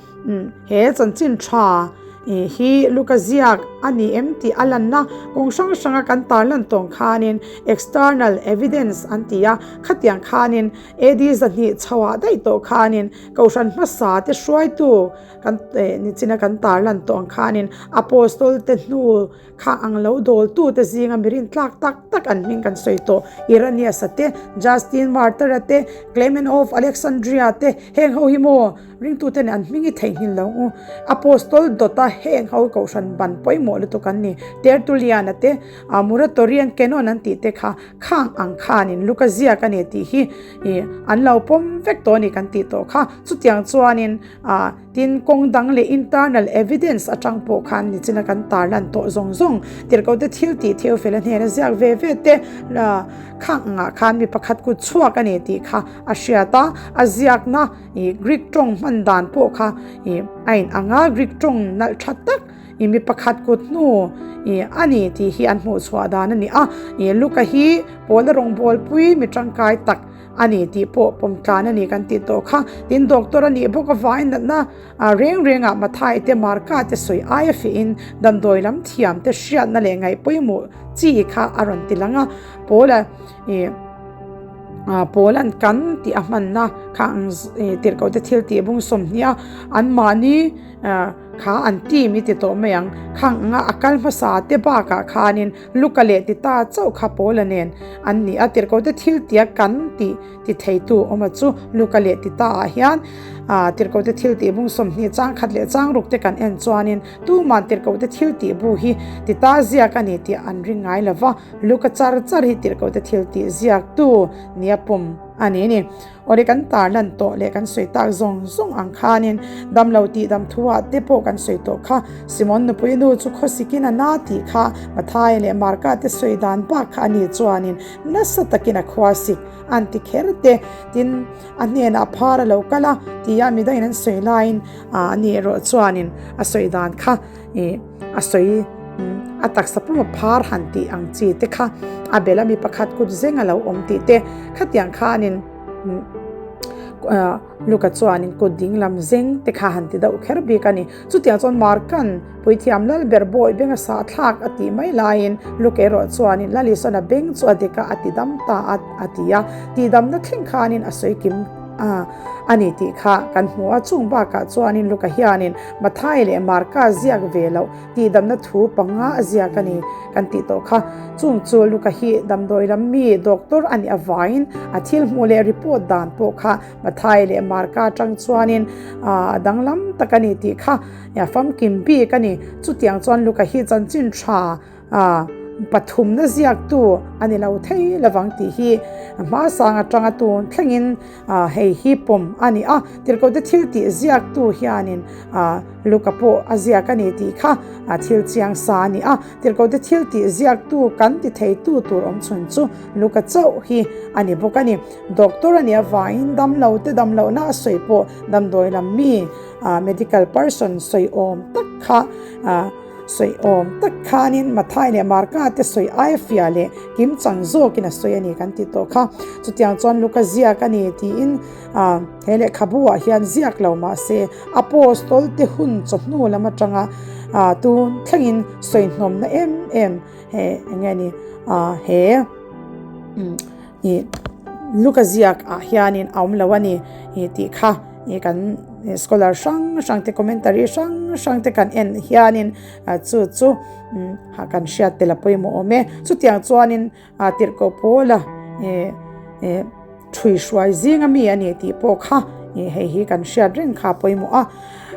Speaker 1: he chanchin tha hi Luka ziak a ni em tih a lanna kawng hrang hranga kan tarlan tawng khanin external evidence an ti a, khatiang khanin AD 200 chhoah daih tawh khanin Kohhran hmasa te hruaitu kan nichina kan tarlan tawh ang khanin Apostol te hnu kha ang lo dawltu te zinga mi rintlak tak tak an hming kan sawi tawh Irenaeus-a te, Justin Martyr-a te, Clement of Alexandria te heng ho hi maw ringtute nen an hming hi theihnghilh lo ang u. Apostol dawta heng ho Kohhran ban pawimawh lutuk an ni. Tertullian-a te, Muratorian Canon an tih te kha Khang ang khanin Luka ziak a ni tih hi ih an lo pawm vek tawh a ni kan tih tawh kha. Chutiang chuanin ah tin kawng dang leh internal evidence atang pawh khan nichina kan tarlan tawh zawng zawng tirhkoh te thil tih Theophil-a hnena ziak ve ve te khang angah khan mi pakhat kut chhuak a ni tih kha a hriat a, a ziakna ih Greek tawng hman dan pawh kha ih a inang a, Greek tawng nalh tha tak I mi pakhat kut hnu i a ni tih hi an hmuh chhuah dan a ni a. I Luka hi Paula rawngbawlpui mi tangkai tak a ni tih pawh pawm tlan a ni kan tih tawh kha. Tin, doctor a nih bawk avangin natna reng rengah Mathai te Marka te sawi aia fihin damdawi lam thiam te hriatna leh ngaih pawimawh chi kha a rawn ti lang a. Paula i Paula'n kan tih a hmanna kha ang tirhkoh te thil tih bung 20 a anmahni Kha an team i ti tawh mai ang. Khang anga a kal hmasa te bakah khanin Luka leh Tita chauh kha Paula nen an ni a, tirhkohte thil tia kan tih ti theitu awm a chu Luka leh Tita ah hian tirhkohte thil tih bung 20 chang khat leh chang ruk te kan en chuanin tuman tirhkohte thil tih bu hi Tita ziak a ni tih an ring ngai lo va, Luka char char hi tirhkohte thil tih ziaktu nia pawm a ni ni. Awle kan tarlan tawh leh kan sawi tak zawng zawng ang khanin damlo tih dam thuah te pawh kan sawi tawh kha. Simon nupui nu chu khawsikin a na tih kha Mathaia leh Marka te sawi dan bak kha a ni chuanin nasa takin a khuasik an ti kher te. Tin, a hnenah phar a lo kal a tia midangin an sawi laiin a ni erawh chuanin a sawi dan kha ih a sawi a taksa puma phar han tih ang chi te kha a bel a mi pakhat kut zeng a lo awm tih te khatiang khanin Luka chuanin kut ding lam zeng te kha han ti deuh kher bik a ni. Chutiang chuan Markan puithiam lal ber bawi benga sah thlak a tih mai laiin Luka erawh chuanin Lal Isuan a beng chu a dik a a ti dam ta a a ti a, tihdamna thleng khanin a sawi kim a ni tih kha kan hmu a. Chung bakah chuanin Luka hianin Mathai leh Marka ziak ve loh tihdamna thu panga a ziak a ni kan tih tawh kha. Chung chu Luka hi damdawi lam mi doctor a nih avangin a thil hmuh leh report dan pawh kha Mathai leh Marka atang chuanin a danglam tak a ni tih kha famkim bik a ni. Chutiang chuan Luka hi chanchin tha A, pathumna ziaktu a ni lo thei lovang tih hi hmasang atanga tun thlengin hei hi pawm a ni a. Tirhkohte thil tih ziaktu hianin Luka pawh a ziak a ni tih kha thil chiang sa a ni a. Tirhkohte thil tih ziaktu kan ti theitu tur awm chhun chu Luka chauh hi a ni bawk a ni. Doctor a nih avangin damlote damlohna a sawi pawh damdawi lam mi medical person sawi awm tak kha Sawi awm tak khanin Mathai leh Marka te sawi aia fia leh kim chang zawkin a sawi a ni kan tih tawh kha. Chutiang chuan Luka ziak a ni tiin he lehkhabu ah hian ziak lo mah se Apostol te hun chawhnu lam atanga tun thlengin sawi hnawmna em em he eng nge ni he Ih Luka ziak ah hianin a awm lo a ni ih tih kha ih kan scholar hrang hrang te commentary hrang hrang te kan en hianin chu chu ha kan hriat tel a pawimawh awm e. Chutiang chuanin a tirhkoh pawl a ih ih thui hruai zing ami a ni tih pawh kha ih hei hi kan hriat reng kha a pawimawh a.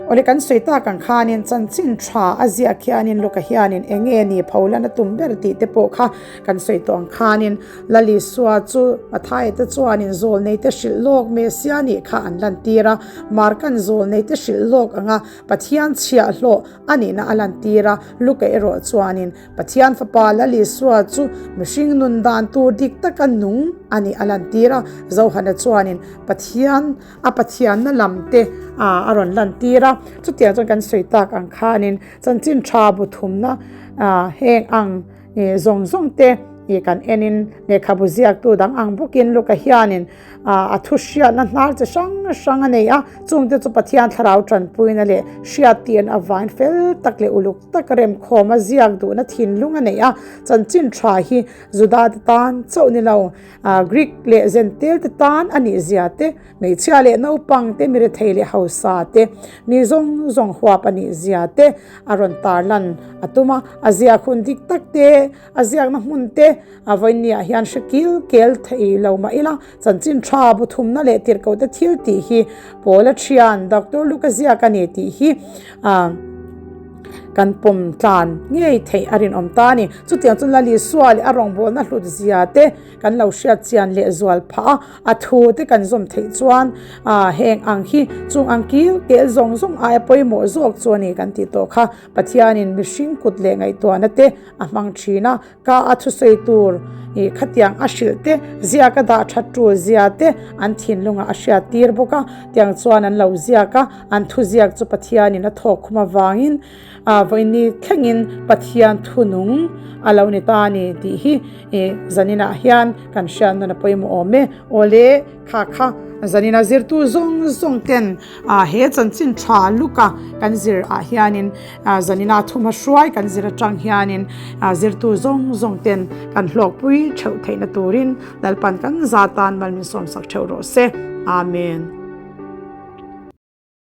Speaker 1: Awle kan sawi tak ang khanin chanchin tha a ziak hianin Luka hianin eng nge ni pholan a tum ber tih te pawh kha kan sawi tawh ang khanin Lalisua chu Mathaia te chuanin zawlnei te hrilh lawk Messia nih kha an lantir a, Markan zawlnei te hrilh lawk anga Pathian chhiahhlawh a nihna a lantir a, Luka erawh chuanin Pathian fapa Lalisua chu mihring nun dan tur dik taka nung a nih a lantir a, Johana chuanin Pathian A Pathianna lam te a rawn lantir a, chutiang chuan kan sawi tak ang khanin chanchin tha bu thumna heng ang zawng zawng te I kan enin lehkhabu ziaktu dang ang bawkin Luka hianin a thu hriatna hnar chi hrang hrang a nei a, chungte chu Pathian thlarau tanpuina leh hriattirna avain fel tak leh uluk tak remkhawm a ziak duhna thinlung a nei a, chanchin tha hi Juda te tan chauh ni lo, Greek leh Zentel te tan a nih zia te, hmeichhia leh naupang te, mirethei leh hausa te, mi zawng zawng huap a nih zia te a rawn tarlan a tum a, a ziak hun dik tak te, A ziakna hmun te a vawinia hian hre kil kel thei lo mah ila, chanchin tha bu thumna leh tirhkoh te thil tih hi Paula thian Doctor Luka ziak a ni tih hi kan pawm tlan ngei theih a rinawm ta a ni. Chutiang chu Lal Isua leh a rawngbawlna hlut zia te kan lo hriat chian leh zual phah a, a thu te kan zawm theih chuan heng ang hi chung ang kil kel zawng zawng aia pawimawh zawk chu a ni kan tih tawh kha. Pathianin mihring kut leh ngaihtuahna te a hmang thin a, ka a thusawi tur ih khatiang a hrilh te, ziak a dah that tul zia te an thinlungah a hriat tir bawk a, tiang chuan an lo ziak a, an thuziak chu Pathianin a thawk khum avangin ah vawiini thlengin Pathian thunung a lo ni ta a ni tih hi ih zaninah hian kan hriat nawn a pawimawh awm e. Awle kha kha zanina zirtu zawng zawng ten Ah he chanchin tha luka kan zir ah hianin ah zanina thuma hruai kan zir atang hianin ah zirtu zawng zawng ten kan hlawkpui theuh theihna turin Lalpan kan za tan mal min sawmsak theuh rawh se. Amen.